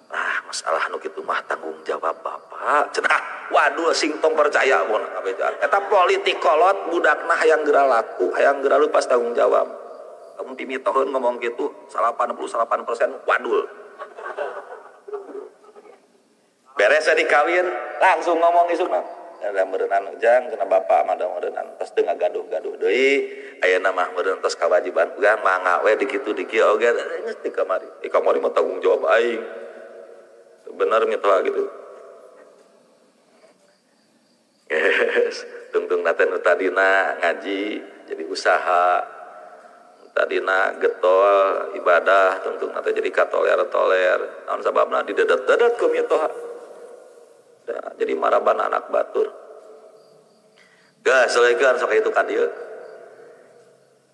Ah, masalah nu kitu mah tanggung jawab bapak. Cenah, waduh sing tong percaya mun kabeh. Eta politik kolot budakna hayang geura laku, hayang geura lepas tanggung jawab. Kamu pimitoheun ngomong kitu 88% wadul. Beres dikawin langsung ngomong isukna. Da meureunnan ujang cenah bapak mah da meureunnan tos teu ngagaduh-gaduh deui. Ayeuna mah meureun tos kawajiban urang mangga we dikitu dikieu oge geus di kamari. Di kamari mah tanggung jawab aing. Benar mitoha gitu. Yes, tungtung nate nu tadina ngaji jadi usaha, tadina getol ibadah, tungtung nate jadi katoler-toler. Naon sababna didedet-dedet ku mitoha. Jadi maraban anak batur. Geus seleukeun sok itu ka dieu.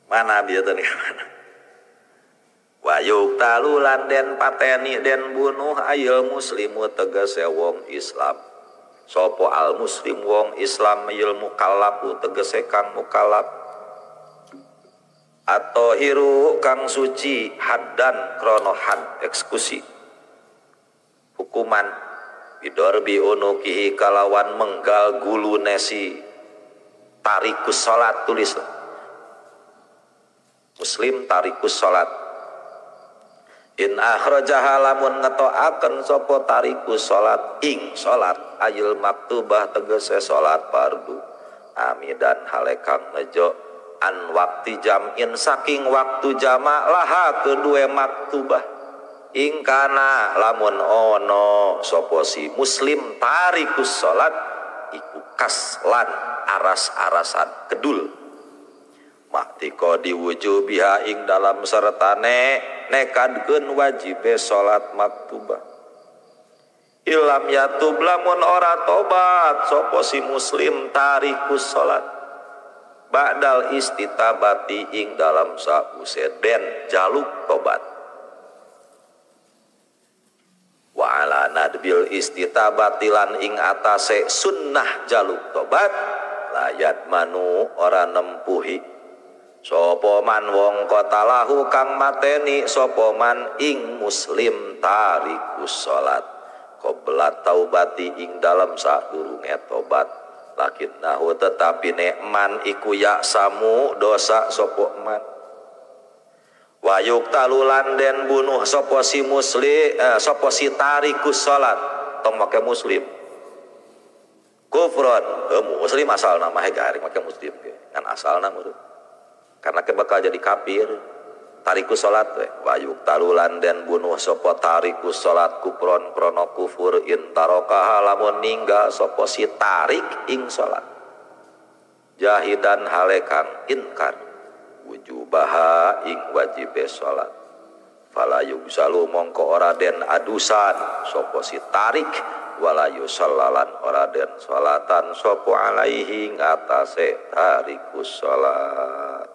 Mana bieu teh mana? Wayuk talulan den pateni den bunuh ayil muslimu tegese wong Islam. Sopo al muslim wong Islam ayil mukallafu tegese kang mukallaf. Atau hiru kang suci haddan krono had eksekusi. Hukuman bidorbi unukihi kalawan menggal gulu nesi tarikus salat tulis. Muslim tarikus salat. In akhrajaha lamun ngetoaken sapa tariku salat ing salat ayil maktubah tegese salat fardu amidan hale kang nejo an wakti jam'in saking waktu jamak laha kedue maktubah ing kana lamun ono sapa si muslim tarikus salat iku kaslan aras-arasan kedul maktiko diwujubiha ing dalam sertane nekadkeun wajibe salat maktubah ilam yatub lamun ora tobat sapa si muslim tarikus salat ba'dal istitabati ing dalam sause den jaluk tobat wa ala nadbil istitabati lan ing atase sunnah jaluk tobat layat manu ora nempuhi sapa man wong kotalahu kang mateni sapa man ing muslim tarikus salat qabla taubati ing dalem sadurunge tobat lakinnahu tetapi nekman iku yaksamu dosa sapa man wayuk talulan den bunuh sapa si muslim sapa si tarikus salat tong make muslim kufron muslim asalna mah garing make muslim ge ngan asalna meureun karena ke bakal jadi kafir. Tariku salat we wa yuktalulan den bunuh sapa tariku salat kupron krono kufur intarokaha lamun ninggal sapa si tarik ing salat jahidan halekang inkar wujubaha ing wajibe salat fala yugsalu mongko ora den adusan sapa si tarik wala yusallalan ora den salatan sapa alaihi ngatasé tariku salat.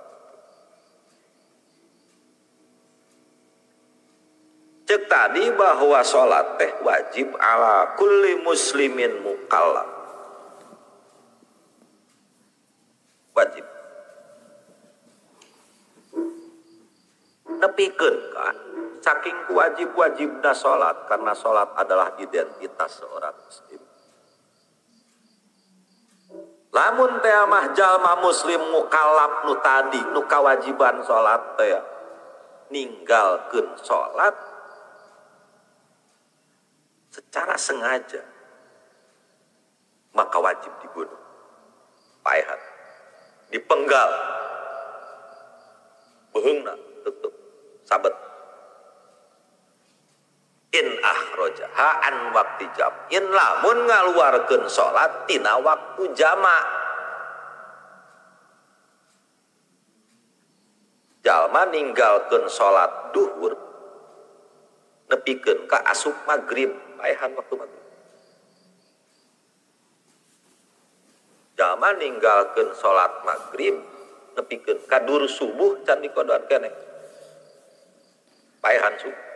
Cek tadi bahwa sholat teh wajib ala kulli muslimin mukallaf. Wajib. Nepikeun ka saking wajib-wajibna sholat, karena sholat adalah identitas seorang muslim. Lamun teh mah jalma muslim mukallaf nu tadi nu kawajiban sholat teh ninggalkeun sholat secara sengaja, maka wajib dibunuh, paehan, dipenggal, beheungna tutup, sabet. In akhrajaha an waktu jam'in lamun ngaluarkeun salat tina waktu jamak. Jalma ninggalkeun salat duhur nepikeun ka asup magrib, paehan waktu maghrib. Jalma ninggalkeun salat maghrib nepikeun ka dur subuh can dikodoan keneh, paehan subuh.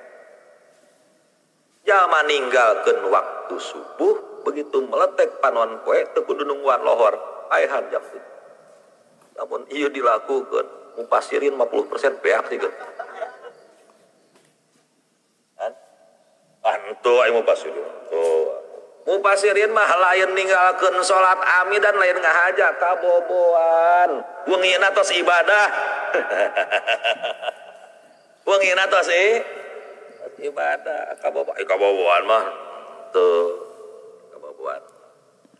Jalma ninggalkeun waktu subuh begitu meletek panon poe teu kudu nungguan lohor, paehan jam 7. Lamun ieu dilakukeun mupasirin 50% beak sih. Antu aing mupasirin. Tuh. Mupasirin mah lain ninggalkeun salat amidan lain ngahaja kaboboan. Wengina tos ibadah. Wengina tos ibadah kaboboan. Kaboboan mah tuh kaboboan.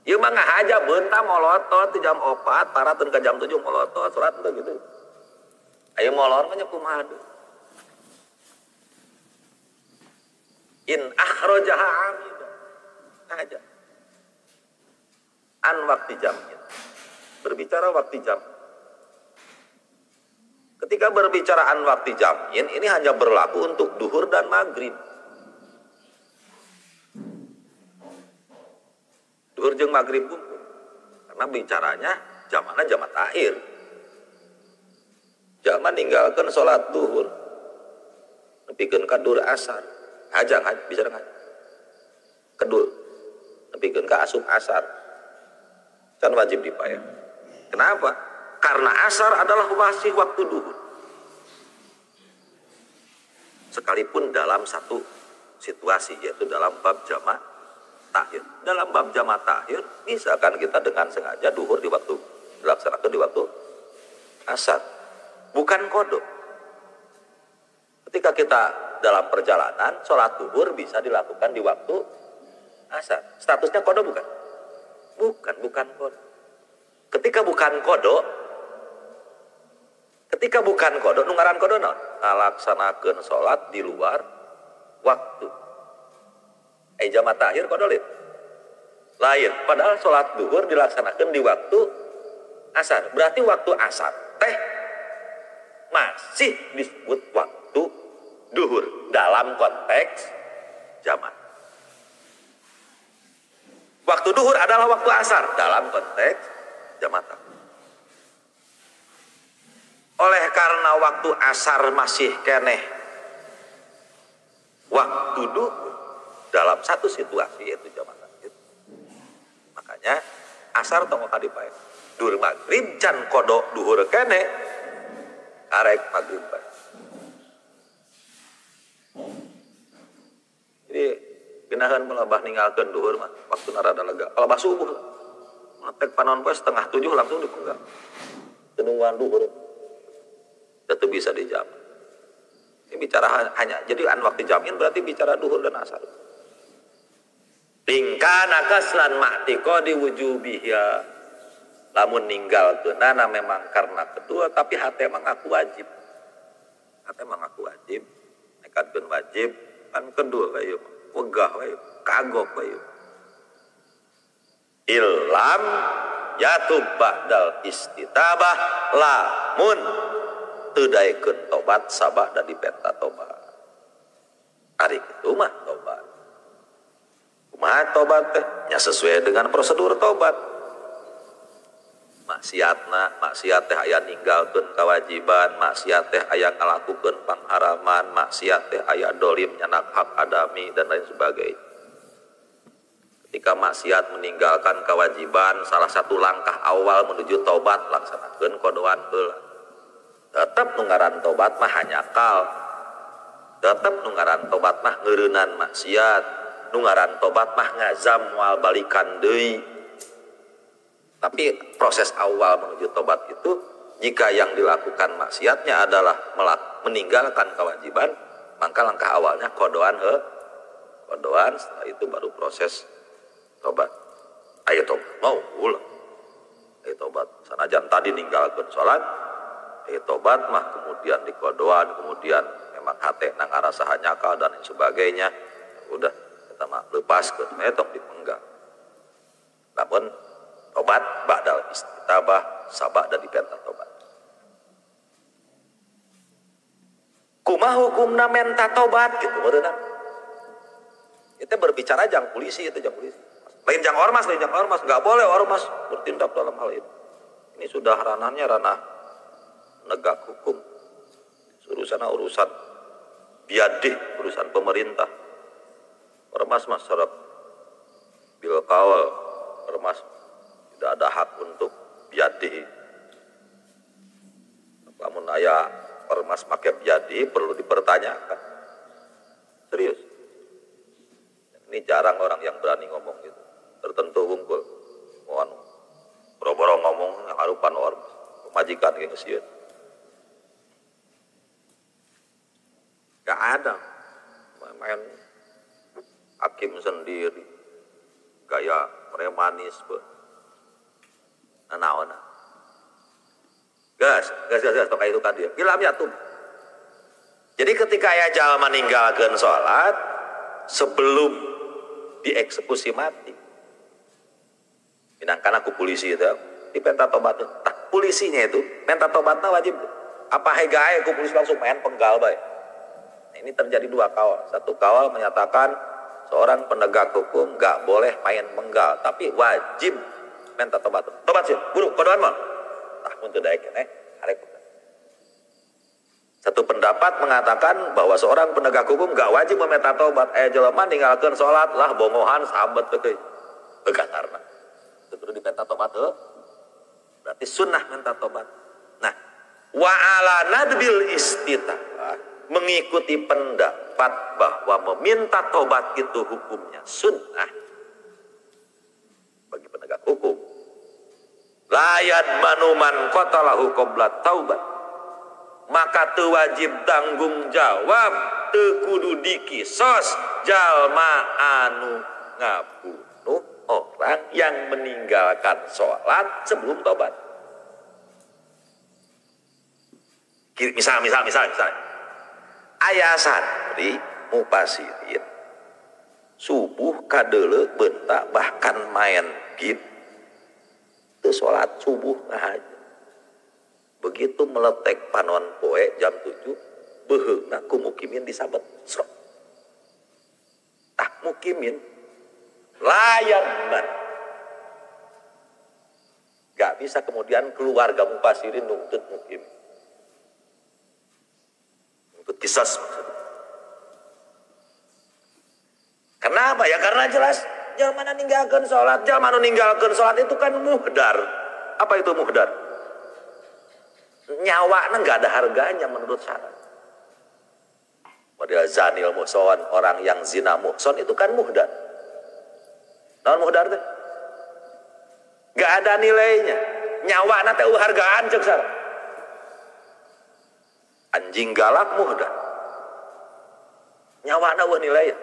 Ieu mah ngahaja beunta molotot ti jam 4 paratun ka jam 7 molotot salat teh gitu. Ayo molor mah nya kumaha deui. In akhrajaha amidan aja an waktu jam'in. Berbicara waktu jam. Ketika berbicara an waktu jam'in, ini hanya berlaku untuk duhur dan maghrib. Duhur jeung maghrib pun, karena bicaranya zamannya jamak takhir. Zaman ninggalkeun salat duhur nepikeun ka dur asar. Hajang bicara ngaji. Kedul nepikeun ka asup asar. Kan wajib dibayar. Kenapa? Karena asar adalah masih waktu duhur. Sekalipun dalam satu situasi, yaitu dalam bab jamak takhir. Dalam bab jamak takhir bisa kan kita dengan sengaja duhur di waktu dilaksanakan di waktu asar. Bukan kodok. Ketika kita dalam perjalanan, sholat duhur bisa dilakukan di waktu asar. Statusnya kodok bukan? Bukan, bukan kodok. Ketika bukan kodok, nungaran kodok non, ngalaksanakeun sholat di luar waktu. Jamak takhir kodok lain. Lain. Padahal sholat duhur dilaksanakan di waktu asar. Berarti waktu asar teh masih disebut waktu duhur dalam konteks jamak. Waktu duhur adalah waktu asar dalam konteks jamak. Oleh karena waktu asar masih keneh waktu duhur dalam satu situasi yaitu jamak takhir. Makanya asar tong kadipae. Dur maghrib can kodok duhur keneh arek maghrib bae. Jadi geunaheun melabah ninggalkeun duhur mah waktu rada lega. Kalau subuh ngetek panon poe 6:30 langsung dipenggal. Tenungan duhur. Itu bisa dijamin. Ini bicara hanya jadi an waktu jamin berarti bicara duhur dan asar. Lingkana kaslan ma'tiqadi wujubiha. Lamun ninggal keunana memang karena kedua tapi hati emang aku wajib. Kata emang aku wajib, nekatkeun wajib kan kedul we ieu mah, wegah we, kagok we. Illam yatub ba'dal istitabah lamun teu daekeun tobat sabah da dipenta tobat. Ari kitu mah tobat. Kumaha tobat teh? Nya sesuai dengan prosedur tobat. Maksiatna, maksiat teh aya ninggalkeun kewajiban, maksiat teh aya ngalakukeun pangharaman, maksiat teh aya dolim nyanak hak adami dan lain sebagainya. Ketika maksiat meninggalkan kewajiban, salah satu langkah awal menuju tobat laksanakeun kodoan heula. Tetep nu ngaran tobat mah hanyakal. Tetep nu ngaran tobat mah ngeureunnan maksiat, nu ngaran tobat mah ngazam moal balikan deui. Tapi proses awal menuju tobat itu jika yang dilakukan maksiatnya adalah meninggalkan kewajiban, maka langkah awalnya kodoan kodoan, setelah itu baru proses tobat. Ayo tobat, mau ulang. Ayo tobat. Sanajan tadi ninggalkan sholat, ayo tobat mah kemudian dikodoan, kemudian memang hate nang ngarasa hanyakal dan lain sebagainya. Udah kita mah lepaskeun, tong dipenggal. Namun tobat ba'dal istitabah sabah dan dipenta tobat. Kumaha hukumna menta tobat gitu meureunna. Kita berbicara jang polisi itu jang polisi. Lain jang ormas, lain jang ormas, enggak boleh ormas bertindak dalam hal ini. Ini sudah ranahnya ranah negak hukum. Urusan urusan biadih, urusan pemerintah. Ormas mah serap bil kawal, ormas tidak ada hak untuk biadih. Lamun aya ormas make biadih perlu dipertanyakan. Serius. Ini jarang orang yang berani ngomong gitu. Tertentu wungkul. Anu boro-boro ngomong ngarupan ormas, pemajikan ge sieun. Gak ada. Main hakim sendiri. Gaya premanisme. Nanaona. Gas, gas, gas, gas, tokai itu tadi. Ilam yatum. Jadi ketika aya jalma ninggalkeun salat sebelum dieksekusi mati. Minangkan aku polisi itu dipenta tobat. Tah polisinya itu minta tobatna wajib. Apa hegae ku polisi langsung main penggal bae. Nah, ini terjadi dua kawal. Satu kawal menyatakan seorang penegak hukum nggak boleh main penggal, tapi wajib minta tobat. Tobat sih, buru kodoan mah. Tah mun teu daek keneh, arek. Satu pendapat mengatakan bahwa seorang penegak hukum nggak wajib meminta tobat. Jelema ninggalkeun salat lah bongohan sabet teh. Begatarna. Terus diminta tobat heuh. Berarti sunnah minta tobat. Nah, wa ala nadbil istitah, mengikuti pendapat bahwa meminta tobat itu hukumnya sunnah bagi penegak hukum. Layat manuman qatalahu qabla taubat. Maka teu wajib tanggung jawab, teu kudu dikisos jalma anu ngabunuh orang yang meninggalkan sholat sebelum tobat. Misal. Aya santri mupasirin subuh kadeuleu bentak bahkan main game teu sholat subuh ngahaja. Begitu meletek panon poe jam 7 beuheungna ku mukimin disabet. Srok. Tah mukimin layan ban. Gak bisa kemudian keluarga mupasirin nuntut mukimin. Nuntut kisas maksudnya. Kenapa? Ya karena jelas jalma ninggalkeun salat, jalma nu ninggalkeun salat itu kan muhdar. Apa itu muhdar? Nyawa nggak ada harganya menurut syarat. Model zanil muhson, orang yang zina muhson itu kan muhdar. Naon muhdar teh? Nggak ada nilainya. Nyawa teh hargaan cek syarat. Anjing galak muhdar. Nyawa eueuh nilainya.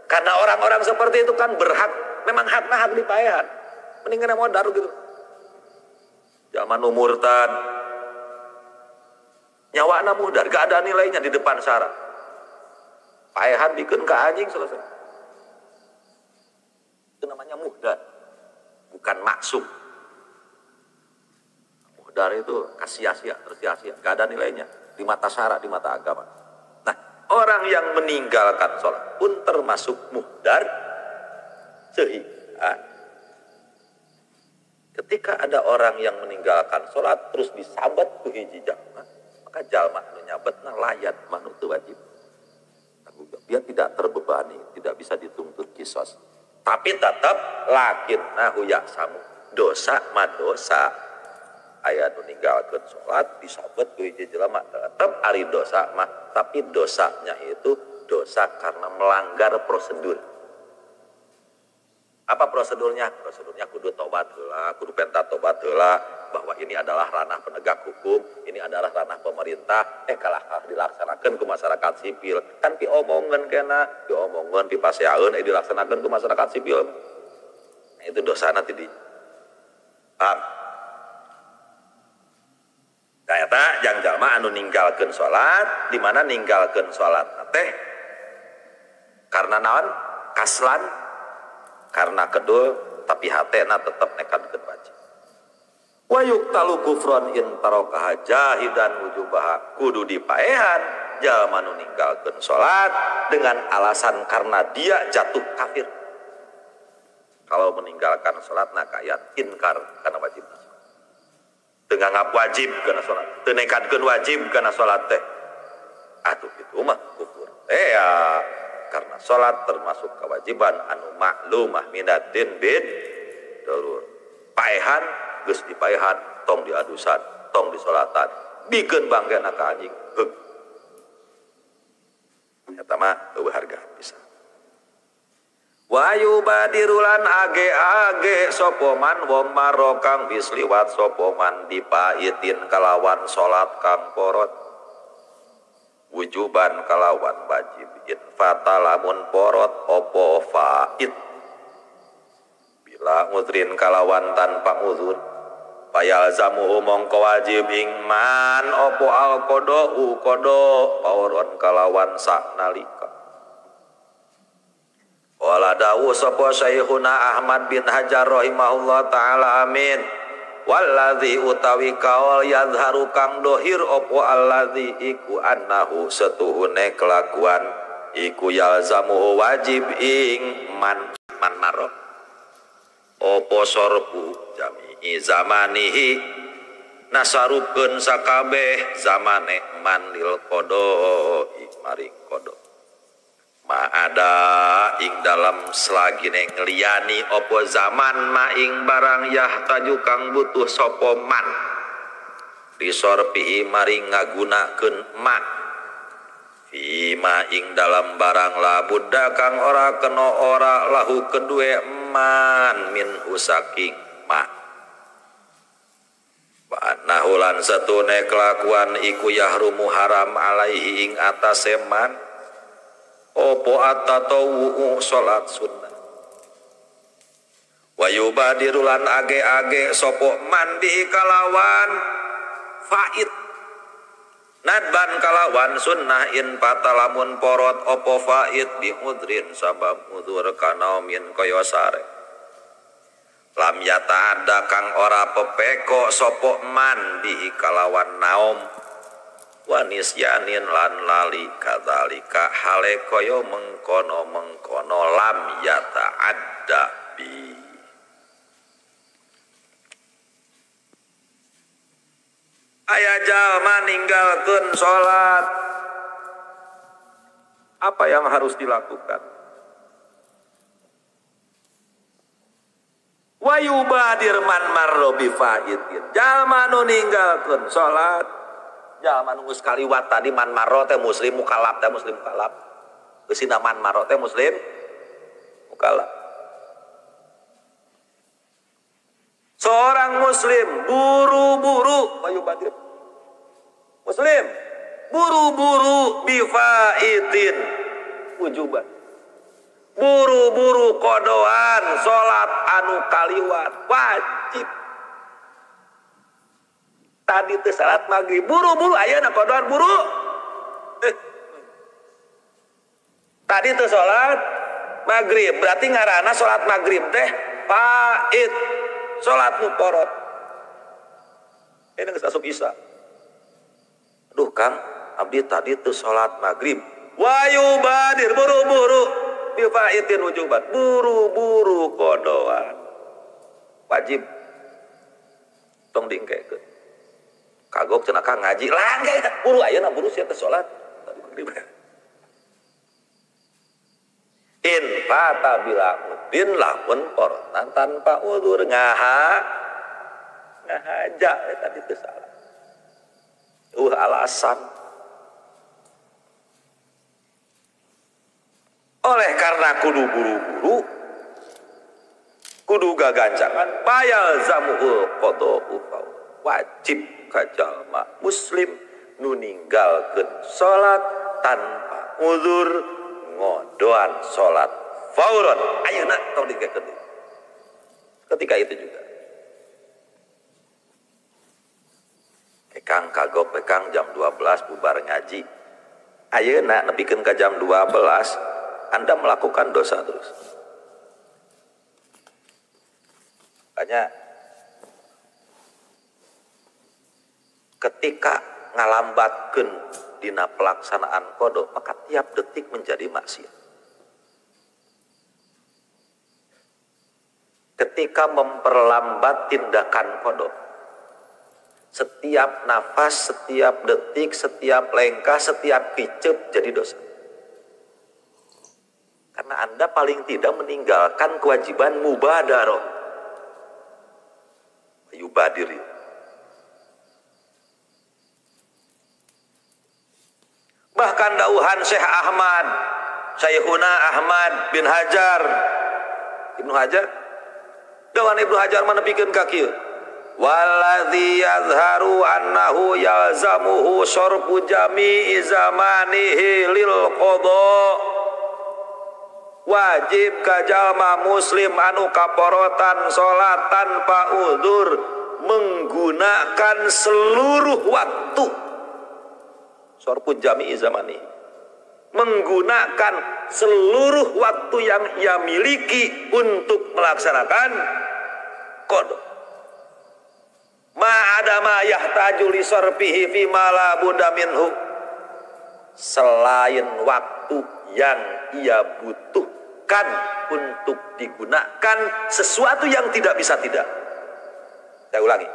Karena orang-orang seperti itu kan berhak, memang hakna hak dipaehan. Mendingan modar gitu. Zaman murtad. Nyawana muhdar, gak ada nilainya di depan syara. Paehan bikin ke anjing selesai. Itu namanya muhdar, bukan maksum. Muhdar itu sia-sia, tersia-sia, gak ada nilainya di mata syara, di mata agama. Nah, orang yang meninggalkan sholat pun termasuk muhdar, sehingga ketika ada orang yang meninggalkan sholat terus disabat ku hiji jalma, maka jalma nu nyabetna layat manu teu wajib. Dia tidak terbebani, tidak bisa dituntut kisos. Tapi tetap lakinnahu ya'samu, dosa mah dosa. Aya nu ninggalkeun sholat disabet ku hiji jelema tetap ari dosa mah, tapi dosanya itu dosa karena melanggar prosedur. Apa prosedurnya? Prosedurnya kudu tobat heula, kudu penta tobat heula, bahwa ini adalah ranah penegak hukum, ini adalah ranah pemerintah, kalah dilaksanakan ke masyarakat sipil. Kan piomongan kena, diomongan, pipaseaeun, dilaksanakan ke masyarakat sipil. Nah, itu dosa nanti di. Paham? Nah, eta jang jalma anu ninggalkeun salat, di mana ninggalkeun salat teh karena naon? Kaslan, karena kedul, tapi hatena tetap nekadkeun wajib. Wa yuqtalu kufran in tarakaha jahidan wujubaha, kudu dipaehan jalma nu ninggalkeun salat dengan alasan karena dia jatuh kafir. Kalau meninggalkan salat nah kaya inkar karena wajib. Teu nganggap wajib karena salat, teu nekadkeun wajib karena salat teh. Atuh kitu mah kufur. Ya, karena salat termasuk kewajiban anu maklumah minaddin bid darur. Paehan geus dipaehan, tong diadusan, tong disolatan, bikeun bangkena ka anjing. Heug. Eta mah eueuh harga pisan. Wa yubadirulan age-age sapa man wong maro kang wis liwat sapa man dipaitin kalawan salat kang porot. Wujuban kalawan wajib in fatalamun porot opo fait bila ngudrin kalawan tanpa uzur fayalzamuhu mongko wajib ing man opo al qada'u qada pauron kalawan saknalika. Wala dawu sapa Syekhuna Ahmad bin Hajar rahimahullah taala amin. Walladzi utawi kaul yadharu kang dohir opo alladzi iku annahu setuhune kelakuan iku yalzamuhu wajib ing man man maro opo sorbu jami'i zamanihi nasarupkeun sakabeh zamane man lil qada maring qada ma ada ing dalam selagine ngliyani opo zaman ma ing barang yahtaju kang butuh sapa man disorpihi maring ngagunakeun ma fi ma ing dalam barang la budda kang ora kena ora lahu kedue man min usaking ma wa annahu lan satune kelakuan iku yahrumu haram alaihi ing atase man opo at-tatawwu salat sunnah. Wa yubadirulan age-age sopo mandi kalawan fait nadban kalawan sunnah in patalamun porot opo fait biudrin sabab udzur kanaumin kaya sare lam yata ada kang ora pepeko sopo mandi kalawan naum wanisyanin lan lali kadzalika hale kaya mengkono-mengkono lam yata'adda bi. Aya jalma ninggalkeun salat, apa yang harus dilakukan? Wa yubadir man marro bi faitin, jalma nu ninggalkeun salat, jalma nu geus kaliwat tadi man marro teh muslim mukalab teh muslim mukalab. Geusina man marro teh muslim mukalab. Seorang muslim buru-buru wayubadir. Muslim buru-buru bifaitin wujuban. Buru-buru kodoan salat anu kaliwat wajib. Tadi teh salat maghrib buru-buru ayeuna kodoan buru. Tadi teh salat maghrib berarti ngaranna salat maghrib teh pait. Salat nu porot. Ini geus asup isya. Aduh Kang, abdi tadi teh salat maghrib. Wayubadir buru-buru bifaitin wujuban. Buru-buru kodoan. Wajib. Tong diengkekeun. Kagok cenah Kang ngaji lah engke buru ayeuna buru sia teh salat tadi maghrib. In fata bila udin lamun porotan tanpa udzur ngahaja tadi teh salah. Alasan. Oleh karena kudu buru-buru kudu gagancangan payal zamuhul qada'u wajib ka jalma muslim nu ninggalkeun salat tanpa udzur ngodoan salat fauron ayeuna tong dikekeun. Ketika itu juga kang kagok kang jam 12 bubar ngaji ayeuna nepikeun ka jam 12 Anda melakukan dosa terus. Makanya ketika ngalambatkeun dina pelaksanaan qada maka tiap detik menjadi maksiat. Ketika memperlambat tindakan qada, setiap nafas, setiap detik, setiap lengkah, setiap kicep jadi dosa. Karena Anda paling tidak meninggalkan kewajiban mubadaroh. Yubadir. Bahkan dauhan Syekh Ahmad, Syekhuna Ahmad bin Hajar, Ibnu Hajar, dauhan Ibnu Hajar menepikeun ka kieu. Waladzi yazharu annahu yalzamuhu sarfu jami'i zamanihi lil qada. Wajib ka jalma muslim anu kaporotan salat tanpa udzur menggunakan seluruh waktu. Sarfu jami'i zamani, menggunakan seluruh waktu yang ia miliki untuk melaksanakan qada. Ma adama yahtaju li sarfihi fi ma la budda minhu. Selain waktu yang ia butuhkan untuk digunakan sesuatu yang tidak bisa tidak. Saya ulangi.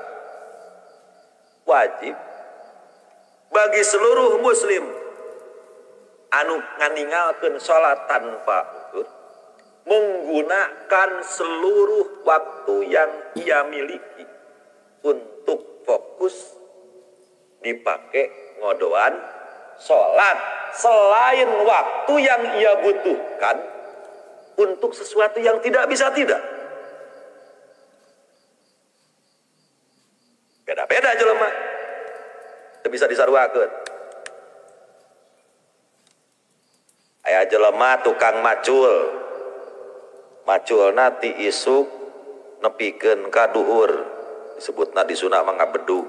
Wajib bagi seluruh muslim anu nganingalkeun salat tanpa udzur menggunakan seluruh waktu yang ia miliki untuk fokus dipakai ngodoan sholat selain waktu yang ia butuhkan untuk sesuatu yang tidak bisa tidak. Beda-beda jelema. Teu bisa disaruakeun. Aya jelema tukang macul. Maculna ti isuk nepikeun ka duhur. Disebutna di Sunda mah ngabedu.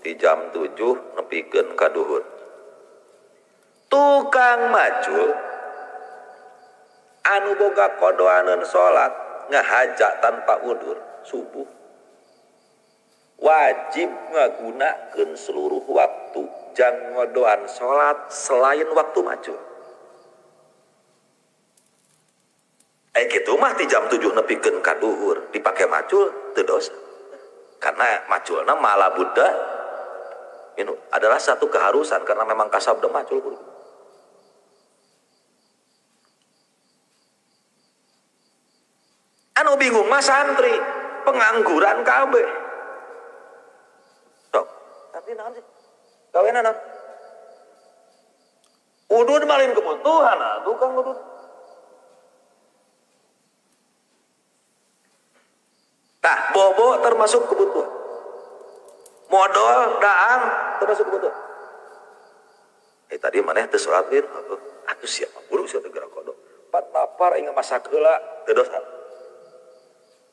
Di jam 7 nepikeun ka duhur. Tukang macul anu boga kodoaneun salat ngahaja tanpa udur subuh wajib ngagunakeun seluruh waktu jang ngodoan salat selain waktu macul. Kitu mah ti jam 7 nepikeun ka duhur dipake macul teu dosa. Karena maculna malah buddha ini adalah satu keharusan karena memang kasab de macul kudu. Anu bingung mah santri, pengangguran kabeh. Sok, tapi naon sih? Gaweana naon? Udud malin kebutuhan atuh Kang udud. Tah, bobo termasuk kebutuhan. Modal, daang termasuk kebutuhan. Tadi maneh teu salat lin, atuh siapa buru sia teu gerak kodok. Pat lapar inga masak heula teu dosa.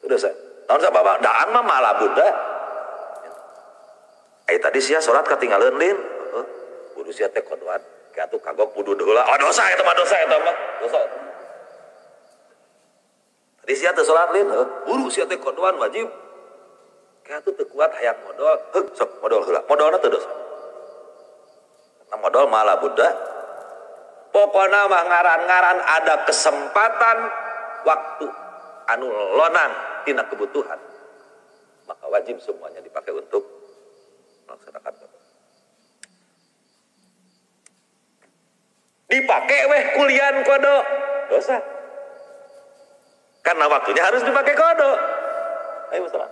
Teu dosa. Naon sabab daang mah malah buddha. Ai tadi sia salat katinggaleun lin. Heeh. Kudu sia teh kodoan. Ka atuh kagok kudu heula. Oh dosa eta mah dosa eta mah. Dosa. Tadi sia teh salat lin, heuh. Buru sia teh kodoan wajib. Ka atuh teu kuat hayang modal. Heuh sok modal heula. Modalna teu dosa. Karena modal malah buddha. Pokona mah ngaran-ngaran ada kesempatan waktu anu lonang tina kebutuhan. Maka wajib semuanya dipakai untuk melaksanakan qada. Dipakai weh kulian qada dosa. Karena waktunya harus dipakai qada. Ayo masalah.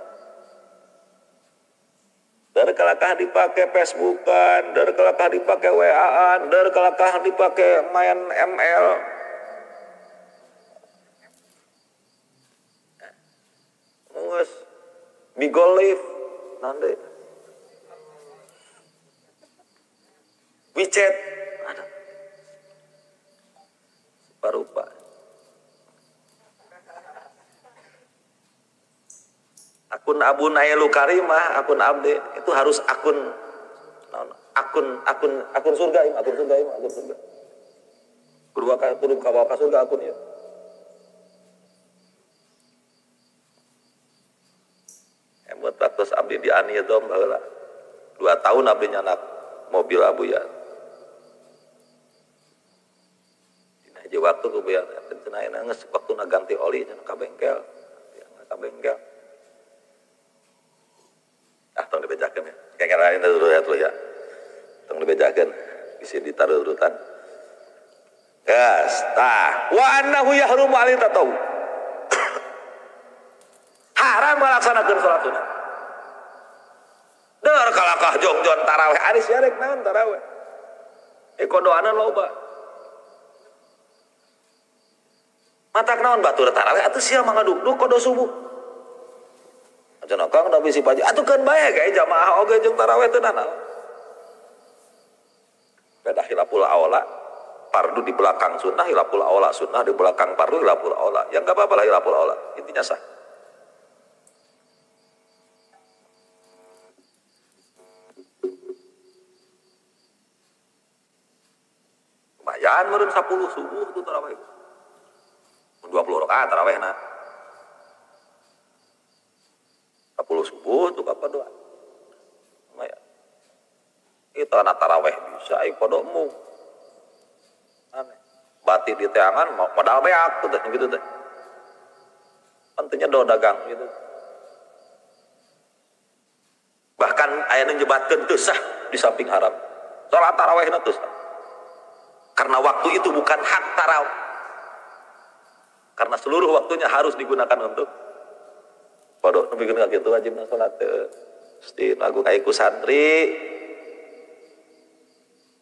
Dari kalakah dipakai Facebookan, dari kalakah dipakai WA-an, dari kalakah dipakai main ML. Nges Bigo Live nanti. WeChat ada. Rupa. Akun Abu Nailu Karimah, akun Abdi itu harus akun akun akun akun surga, akun surga, akun surga. Kudu kabawa ka surga akun ieu. Emot waktu abdi di Anidom baheula. 2 tahun abdi nyanak mobil abu ya. Dina hiji waktu ku buya cenah ayeuna geus waktuna ganti oli cenah ka bengkel. Ka bengkel. Ah tong dibejakeun ya. Kayak dulu ya dulu ya. Tong dibejakeun bisi ditaruh urutan. Gas tah wa annahu yahrumu alaihi tatawu. Haram melaksanakan salat sunat. Der kalakah jongjon taraweh ari sia rek naon taraweh. Kodoanan loba. Matak naon batur taraweh atuh sia mah ngadukduk kodo subuh. Cenah Kang da bisi paji atuh keun bae gae jamaah oge jeung taraweh teu nanaon. Beda khilaful aula, fardu di belakang sunnah, khilaful aula sunnah di belakang fardu khilaful aula. Ya enggak apa-apa lah khilaful aula, intinya sah. Lumayan meureun 10 subuh tuh taraweh. 20 rakaat tarawehna. 10 subuh tuh kapan doa. Lumayan. Itu anak taraweh bisa ai kodomu. Aneh. Bati di teangan modal beak tuh teh gitu teh. Pentingnya do dagang gitu. Bahkan aya nu nyebatkeun teu sah di samping haram. Salat tarawehna teu sah. Karena waktu itu bukan hak taraweh. Karena seluruh waktunya harus digunakan untuk bodoh nepikeun ka kitu wajibna salat teu. Gusti agung ai ku santri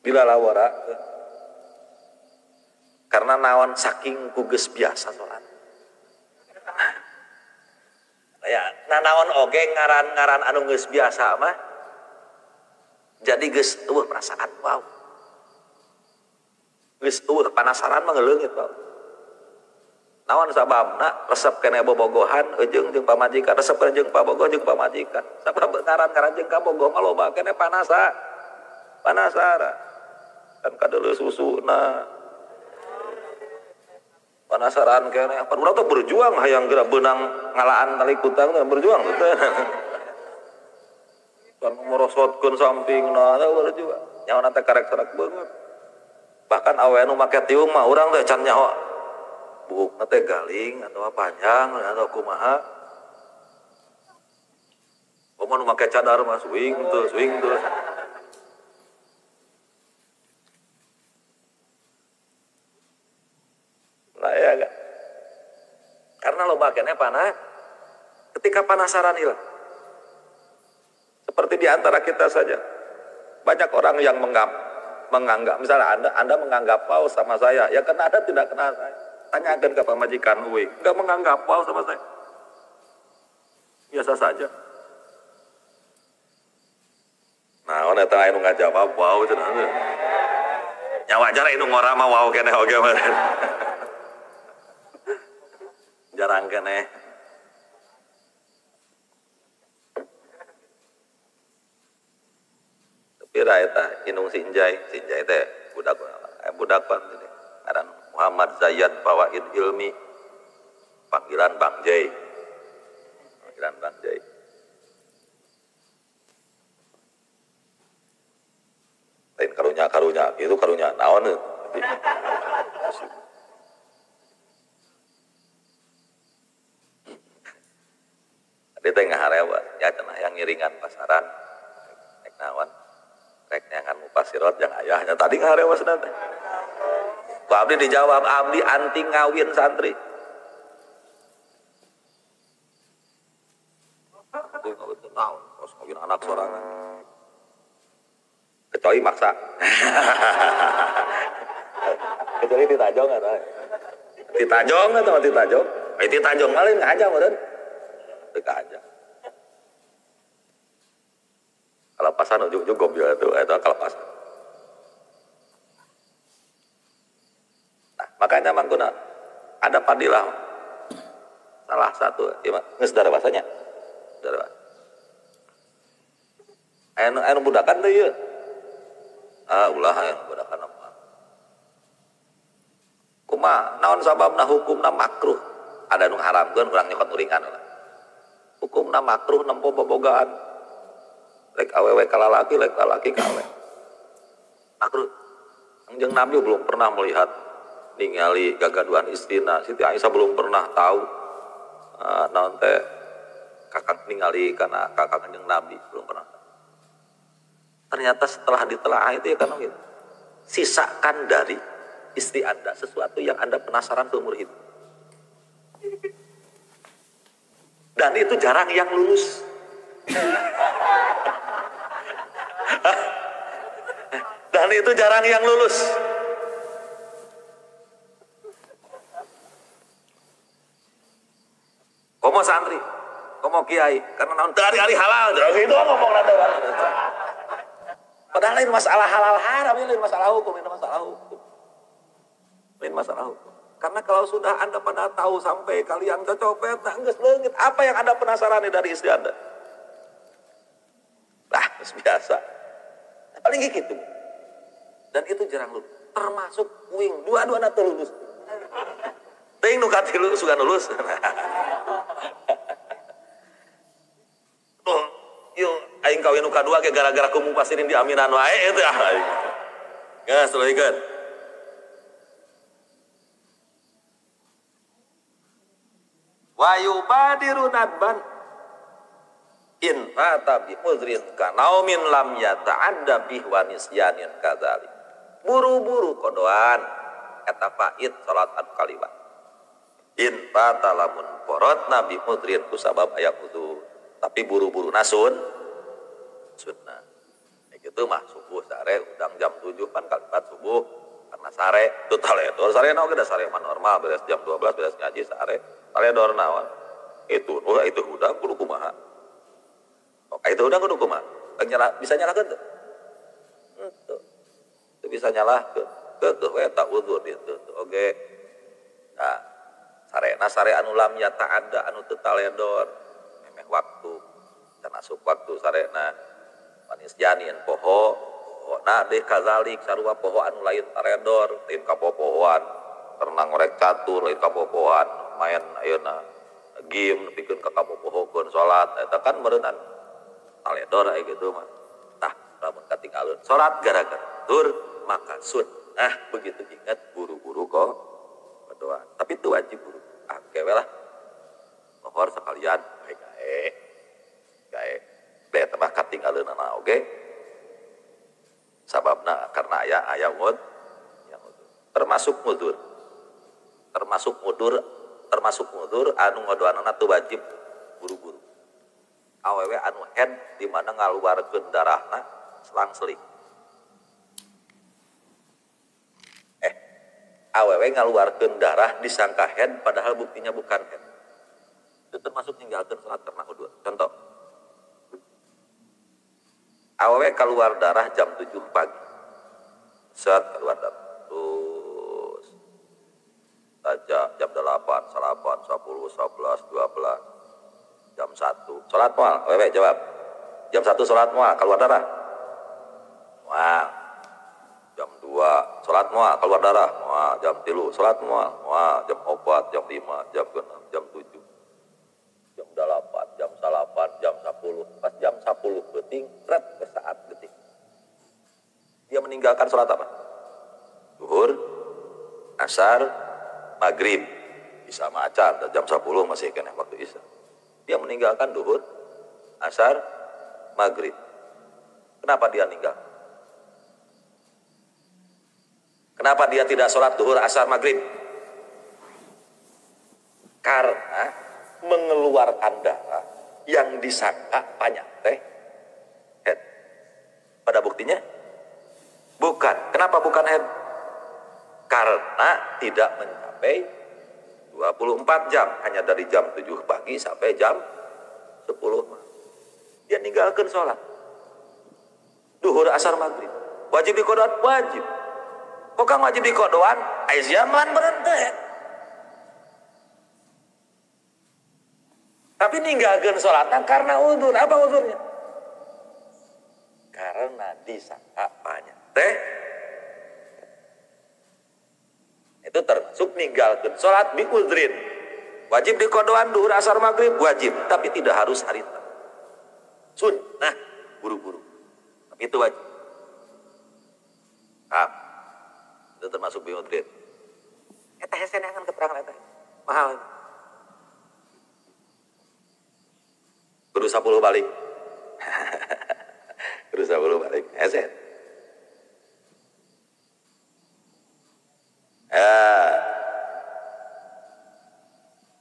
bila lawara. Karena naon saking ku geus biasa salat. Ya, nanaon oge ngaran-ngaran anu geus biasa mah jadi geus eueuh perasaan wow. Geus eueuh penasaran mah ngeleungit wow. Naon sababna resep keneh bobogohan jeung jeung pamajikan, resep keneh jeung pabogoh jeung pamajikan. Sabab ngaran-ngaran jeung kabogoh mah loba keneh panasa. Panasara. Kan kadeuleu susuna. Penasaran keneh. Pan urang teh berjuang hayang geura beunang ngalaan tali kutang teh berjuang teh. Kan merosotkeun sampingna teh berjuang. Nyaona teh karek sarak beungeut. Bahkan awe nu make tiung mah urang teh can nyaho. Buukna teh galing atau panjang atau kumaha. Komo nu make cadar mah swing teu, swing teu. Lah ya gak? Karena loba keneh panah ketika penasaran hilang. Seperti di antara kita saja. Banyak orang yang menganggap misalnya Anda menganggap wow sama saya, ya karena Anda tidak kenal saya. Tanyakan ke pamajikan we, enggak menganggap wow sama saya. Biasa saja. Nah, ona eta anu ngajawab wow cenah. Nya wajar anu ngora mah wow keneh oge mah. Jarang keneh. Beda eta indung si Injai, si Injai teh budak budak pan ngaran Muhammad Zayyad Fawaid Ilmi, panggilan Bang Jai. Panggilan Bang Jai. Lain karunya-karunya, itu karunya naon euy. Tadi teh ngaharewa, ya cenah yang ngiringan pasaran. Rek naon? Rek neangan mupasirot yang ayahnya tadi ngaharewa cenah teh. Ku abdi dijawab, abdi anti ngawin santri. Itu ngawin naon? Kos ngawin anak sorangan. Kecuali maksa. Kecuali ditajong atau ditajong atau ditajong. Ditajong malah ngaja meureun. Teu aja. Kalepasan ujug-ujug goblok itu eta kalepasan. Nah, makanya Mang Guna ada padilah salah satu geus darabasanya. Darabas. Anu anu budakan teh ieu. Ah ulah aya budakan apa. Kumaha naon sababna hukumna makruh. Ada nu haramkeun urang nyokot nu ringan lah. Hukumna makruh nempo bobogaan. Rek awewe ka lalaki, rek lalaki ka awewe. Makruh. Kangjeng Nabi belum pernah melihat ningali gagaduhan istrina. Siti Aisyah belum pernah tahu naon teh kakak ningali kana kakak Kangjeng Nabi belum pernah. Ternyata setelah ditelaah itu ya kan gitu. Sisakan dari istri Anda sesuatu yang Anda penasaran seumur hidup. Dan itu jarang yang lulus. Dan itu jarang yang lulus. Komo santri, komo kiai, karena naon teu ari-ari halal, itu ngomong nanti. Padahal lain masalah halal haram, ini lain masalah hukum, ini masalah hukum. Lain masalah hukum. Karena kalau sudah Anda pada tahu sampai kalian copet, nah geus leungit. Apa yang Anda penasaran dari istri Anda? Lah, biasa. Nah, paling gitu. Dan itu jarang lulus. Termasuk wing, dua-duana teu lulus. Teuing nu katilu suka lulus. Oh, yuk aing kawin nu kadua ge gara-gara ku mupasirin di aminan wae itu ah. Geus leuikeun. Wa yubadiru nadban in fata bi udhrin kanaumin lam yata'adda bih wa nisyanin kadzalik. Buru-buru kodoan eta faid salat anu kaliwat. In fata lamun porot nabi udhrin ku sabab aya udzur. Tapi buru-buru nasun sunnah. Ya gitu mah subuh sare udang jam 7 pan kaliwat subuh karena sare itu taledor sare naon geus sare mah normal beres jam 12 beres ngaji sare taledor naon itu oh itu udah kudu kumaha. Oke itu udah kudu kumaha. Nyala, bisa nyalakeun teu? Henteu. Teu bisa nyalahkeun. Keukeuh we ta udzur dieu teu oge. Nah, sarena sare anu lam yata'adda anu teu taledor memeh waktu can asup waktu sarena manis janin poho nah deh kazalik sarua poho anu lain taredor lain kapopohoan karena ngorek catur lain kapopohoan main ayeuna game nepikeun ka kapopohokeun salat eta kan meureunnan taledor aya gitu mah. Tah lamun katinggalun salat gara-gara tur maka sunnah begitu ingat buru-buru kok berdoa tapi itu wajib buru ah kewe lah lohor sekalian bae gae gae beh mah katinggaleunana oge sababna karena aya aya ud yang udur termasuk mudur termasuk mudur termasuk mudur anu ngodoanana teu wajib buru-buru awewe anu head di mana ngaluarkeun darahna selang-seling awewe ngaluarkeun darah disangka head padahal buktinya bukan head itu termasuk ninggalkeun salat karena udur. Contoh awewe keluar darah jam 7 pagi set keluar darah terus saja jam 8, 9, 10, 11, 12 jam 1 salat moal awewe jawab jam 1 salat moal keluar darah Moal. Jam 2 salat moal keluar darah moal, jam 3 salat moal, moal, jam 4, jam 5, jam 6, jam 7, jam 8, jam 9, jam 10. Pas jam 10 peuting, ret ke saat detik. Dia meninggalkan salat apa? Zuhur, asar, maghrib. Bisa macan, jam 10 masih kena waktu isya. Dia meninggalkan zuhur, asar, maghrib. Kenapa dia meninggal? Kenapa dia tidak sholat zuhur, asar, maghrib? Karena mengeluarkan darah yang disangka banyak teh head. Pada buktinya bukan. Kenapa bukan head? Karena tidak mencapai 24 jam, hanya dari jam 7 pagi sampai jam 10 malam. Dia ninggalkan sholat zuhur, asar, maghrib. Wajib diqodaan? Wajib. Kok kang wajib diqodaan? Aisyah man berhenti. Tapi ninggalkan sholatnya karena uzur. Apa uzurnya? Karena disangka banyak teh. Itu termasuk ninggalkan sholat bi uzrin. Wajib diqodaan zuhur, asar, maghrib wajib, tapi tidak harus hari sunnah buru-buru. Tapi itu wajib. Nah, itu termasuk bi uzrin. Eta hese neangan keterangan eta. Mahal. Kudu 10 balik. Kudu 10 balik. Hese.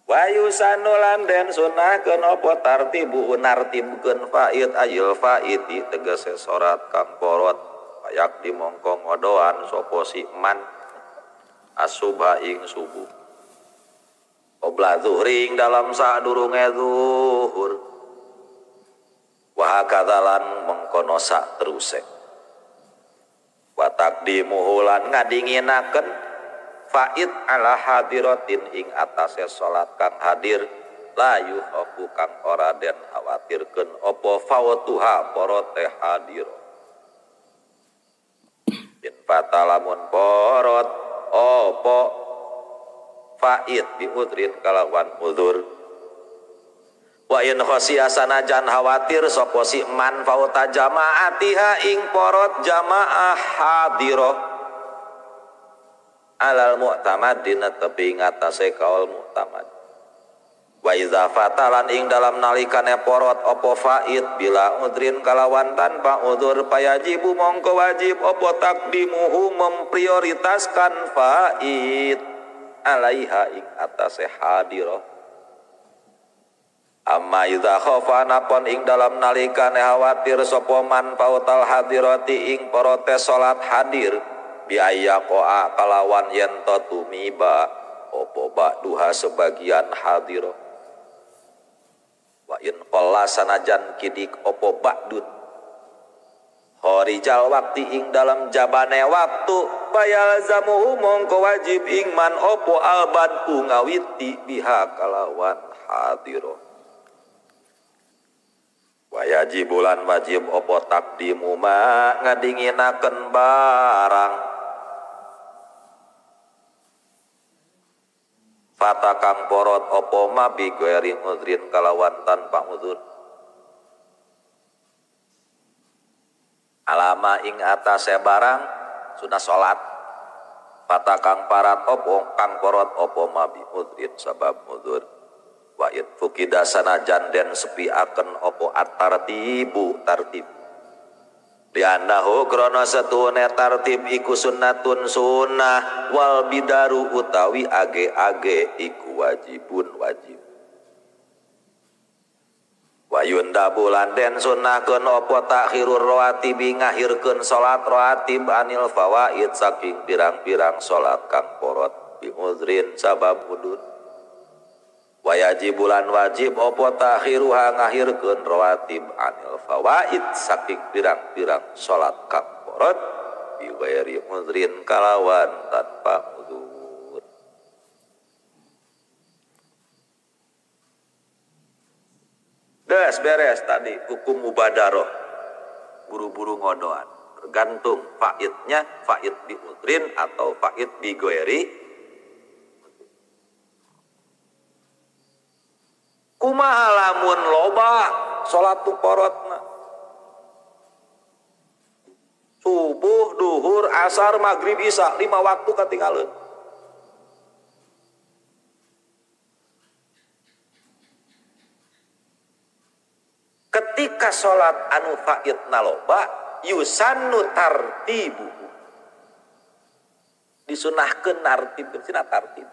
Wa yusanu lan den sunahkeun apa tartibu nartibkeun faid ayil faiti tegese salat kang porot payak dimongko ngodoan sapa si man asubha ing subuh qabla zuhri ing dalam sadurunge zuhur wa hakadzalan mengkono sak teruse wa taqdimuhu lan ngadinginaken faid ala hadiratin ing atase salat kang hadir la yuhafu kang ora den khawatirkeun apa fawtuha porote hadir in fatalamun porot apa faid bi udrin kalawan udzur wa in khasiya sanajan khawatir sapa si man fauta jamaatiha ing porot jamaah hadirah alal mu'tamad dina tepi ngatasé kaul mu'tamad wa iza fatalan ing dalam nalikane porot opo faid bila udrin kalawan tanpa udzur payajibu mongko wajib opo takdimuhu memprioritaskan faid alaiha ing atase hadirah amma iza khafa napon ing dalam nalikane khawatir sapa man pautal hadirati ing porote salat hadir biaya koa kalawan yen tumiba opo ba'duha sebagian hadiro wa in qalla sanajan kidik opo ba'dun khorijal wakti ing dalam jabane waktu bayalzamuhu mongko wajib ing man opo albadu ngawiti biha kalawan hadiro wajibulan wajib opo takdimu ma ngadinginaken barang fata kang porot opo ma bi ghairi udrin kalawan tanpa udzur alama ing atase barang sunah salat fata kang parat opo kang porot opo ma bi udrin sabab udzur wa in fukida sanajan den sepi aken opo at-tartibu tartib li'annahu krana satune tartib iku sunnatun sunnah wal bidaru utawi age-age iku wajibun wajib wa yundabu lan den sunnahkeun opo takhirur rawatibi ngahirkeun salat rawatib anil fawaid saking pirang-pirang salat kang porot bi uzrin sabab udzur wajibulan wajib opo takhiruha ngahirkeun rawatib anil fawaid saking pirang-pirang salat kang porot bi ghairi uzrin kalawan tanpa udzur. Des beres tadi hukum mubadaroh, buru-buru ngodoan. Tergantung faidnya, faid bi udrin atau faid bi goeri. Kumaha lamun loba salat tu porotna. Subuh, duhur, asar, maghrib, isya, 5 waktu katinggalin. Ketika salat anu faidna loba, yusannu tartibuhu. Disunahkeun nartib, sina tartib.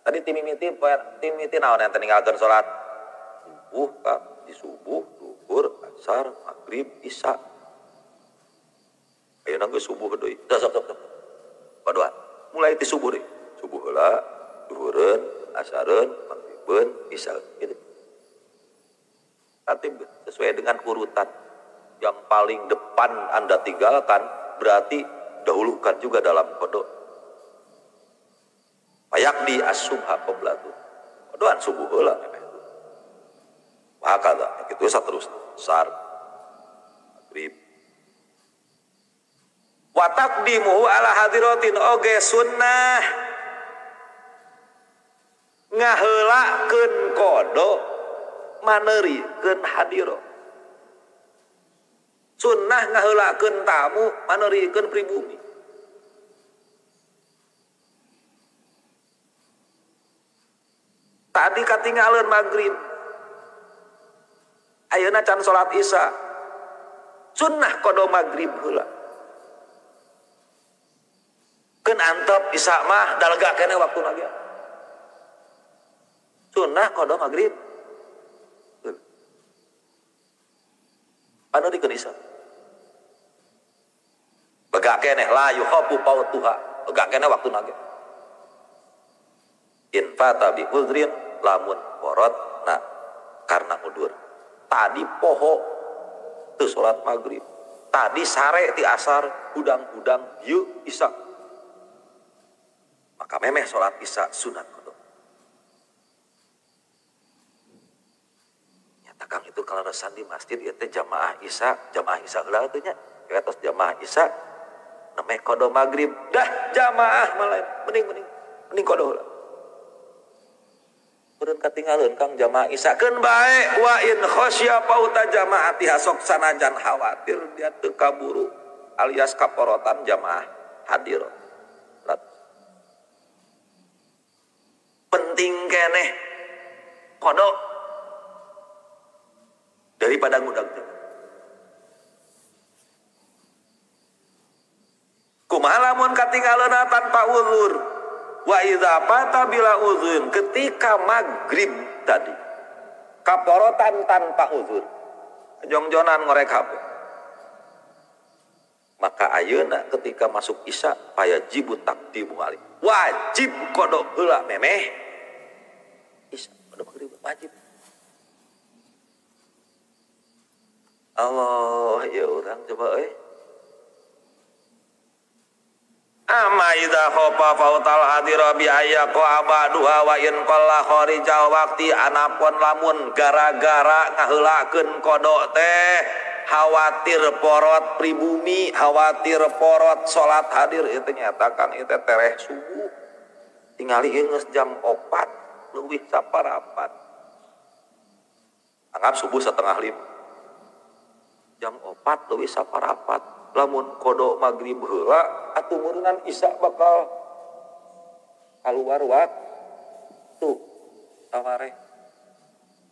Tadi timimiti naon yang tinggalkeun salat? Subuh, Kak, di subuh, duhur, asar, maghrib, isya. Ayeuna geus subuh deui. Sok sok sok. Paduan. Mulai ti subuh deui. Subuh heula, duhureun, asareun, maghribeun, isya gitu. Tartib sesuai dengan urutan. Yang paling depan Anda tinggalkan berarti dahulukan juga dalam qada. Fayaqdi as-subha qoblatu. Paduan subuh heula memeh. Hakadha, gitu terus asar, maghrib. Wa taqdimuhu ala hadiratin oge sunnah ngaheulakeun qada maneurikeun hadiro. Sunnah ngaheulakeun tamu maneurikeun pribumi. Tadi katingaleun maghrib, ayeuna can salat isya, sunnah qada maghrib heula. Keun antep isya mah da lega keneh waktuna ge. Sunnah qada maghrib. Paneurikeun isya. Lega keneh la yukhafu fautuha. Lega keneh waktuna ge. In fata bi udhrin lamun porot na karena udur. Tadi poho teu salat maghrib. Tadi sare ti asar hudang-hudang ieu isya. Maka memeh sholat isya sunat qada. Nyata kang itu kalau resan di masjid ieu teh jamaah isya heula teh nya. Ke atas jamaah isya nemeh qada maghrib, dah jamaah malah mending mending qada heula. Meureun katinggalkeun kang jamaah isya keun bae wa in khasya pauta jamaati hasok sanajan khawatir dia teu kaburu alias kaporotan jamaah hadir. Penting keneh qada daripada ngudang. Kumaha lamun katinggaleuna tanpa uzur? Wa idza fata bila uzur, ketika maghrib tadi kaporotan tanpa uzur, jongjonan ngorek HP. Maka ayeuna ketika masuk isya payajibu taqdimu ali. Wajib qada heula memeh isya qada maghrib wajib. Allah ya urang coba euy. Amma idza khafa fautal hadira bi ayyaqa abaduha wa in qalla kharija waqti anapun lamun gara-gara ngaheulakeun qada teh khawatir porot pribumi, khawatir porot salat hadir itu nyata kang itu tereh subuh. Tingali geus jam 4 leuwih saparapat. Anggap subuh 4:30. Jam 4 leuwih saparapat. Lamun qada maghrib heula atuh meureunnan isya bakal kaluar waktu taware.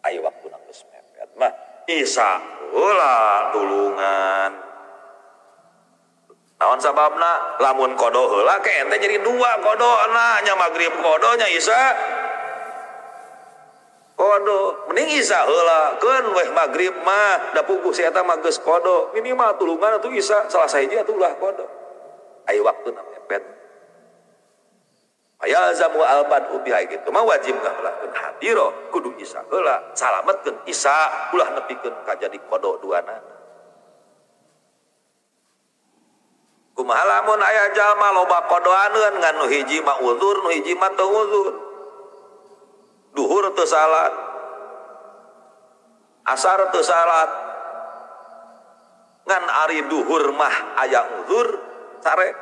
Ayo waktuna geus mepet mah isya heula tulungan. Naon sababna? Lamun qada heula ke ente jadi dua qadana, nya maghrib qada nya isya qada. Mending isya heula keun weh maghrib mah da puguh si eta mah geus qada. Minimal tulungan atuh isya salah sahiji atuh ulah qada. Aya waktuna mepet. Ayalzamu albad ubiha gitu mah wajib ngaheulakeun hadiro kudu isya heula salametkeun isya ulah nepikeun ka jadi qada duanana. Kumaha lamun aya jalma loba qadoaneun ngan nu hiji mah uzur nu hiji mah teu uzur. Duhur teu salat, asar teu salat, ngan Ari duhur mah aya uzur sare,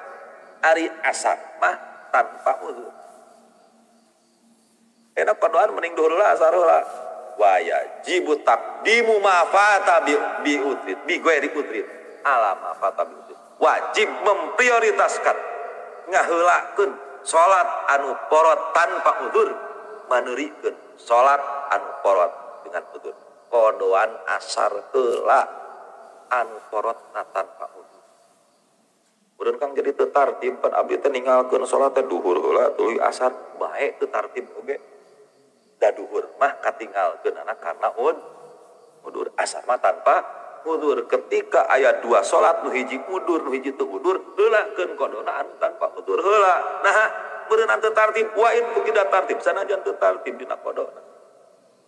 ari asar mah tanpa uzur. Enak kodoan mending duhur lah asar lah. Wa yajibu taqdimu ma fata bi utrit bi ghairi utrit ala ma fata bi utrit. Wajib memprioritaskan ngaheulakeun salat anu porot tanpa uzur maneurikeun salat anu porot dengan uzur. Kodoan asar heula anu porotna tanpa uzur. Urang kang jadi teu tartib pan abdi teh ninggalkeun salat teh duhur heula tuluy asar bae teu tartib oge. Da duhur mah katinggalkeun anak karena udur, asar mah tanpa udur. Ketika aya dua salat nu hiji udur nu hiji teu udur, heulakeun kodona anu tanpa udur heula. Nah, meureun teu tartib wa in bukida tartib sanajan teu tartib dina kodona.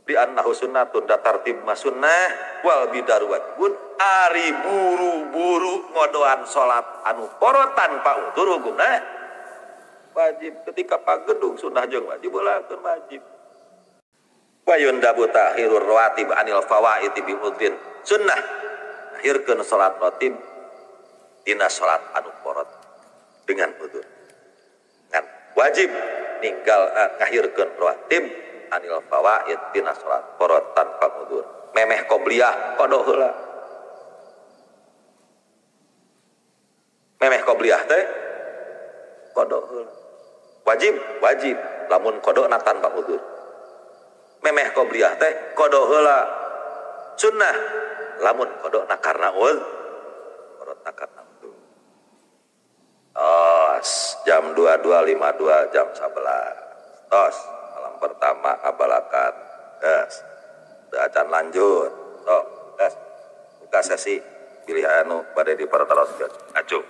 Di annahu sunnatun da tartib mah sunnah wal bidaru wajibun. Ari buru-buru ngodoan salat anu porot tanpa udur hukumna wajib. Ketika pagedung sunnah jeung wajib heulakeun wajib. Wa yundabu ta'khirur rawatib anil fawaid bi udrin sunnah akhirkeun salat ratib dina salat anu porot dengan udur. Ngan wajib ninggal ngakhirkeun rawatib anil fawaid dina salat porot tanpa udur. Memeh qobliyah qada heula. Memeh qobliyah teh qada heula. Wajib, wajib lamun qadana tanpa udur. Memeh qobliyah teh qada heula sunnah lamun qadana karena udzur, qadana karena udzur. Tos jam 22.52 jam 11. Tos malam pertama abalakan. Gas. Teu acan lanjut. Sok, gas. Buka sesi pilih anu bade dipertaroskeun. Acuh.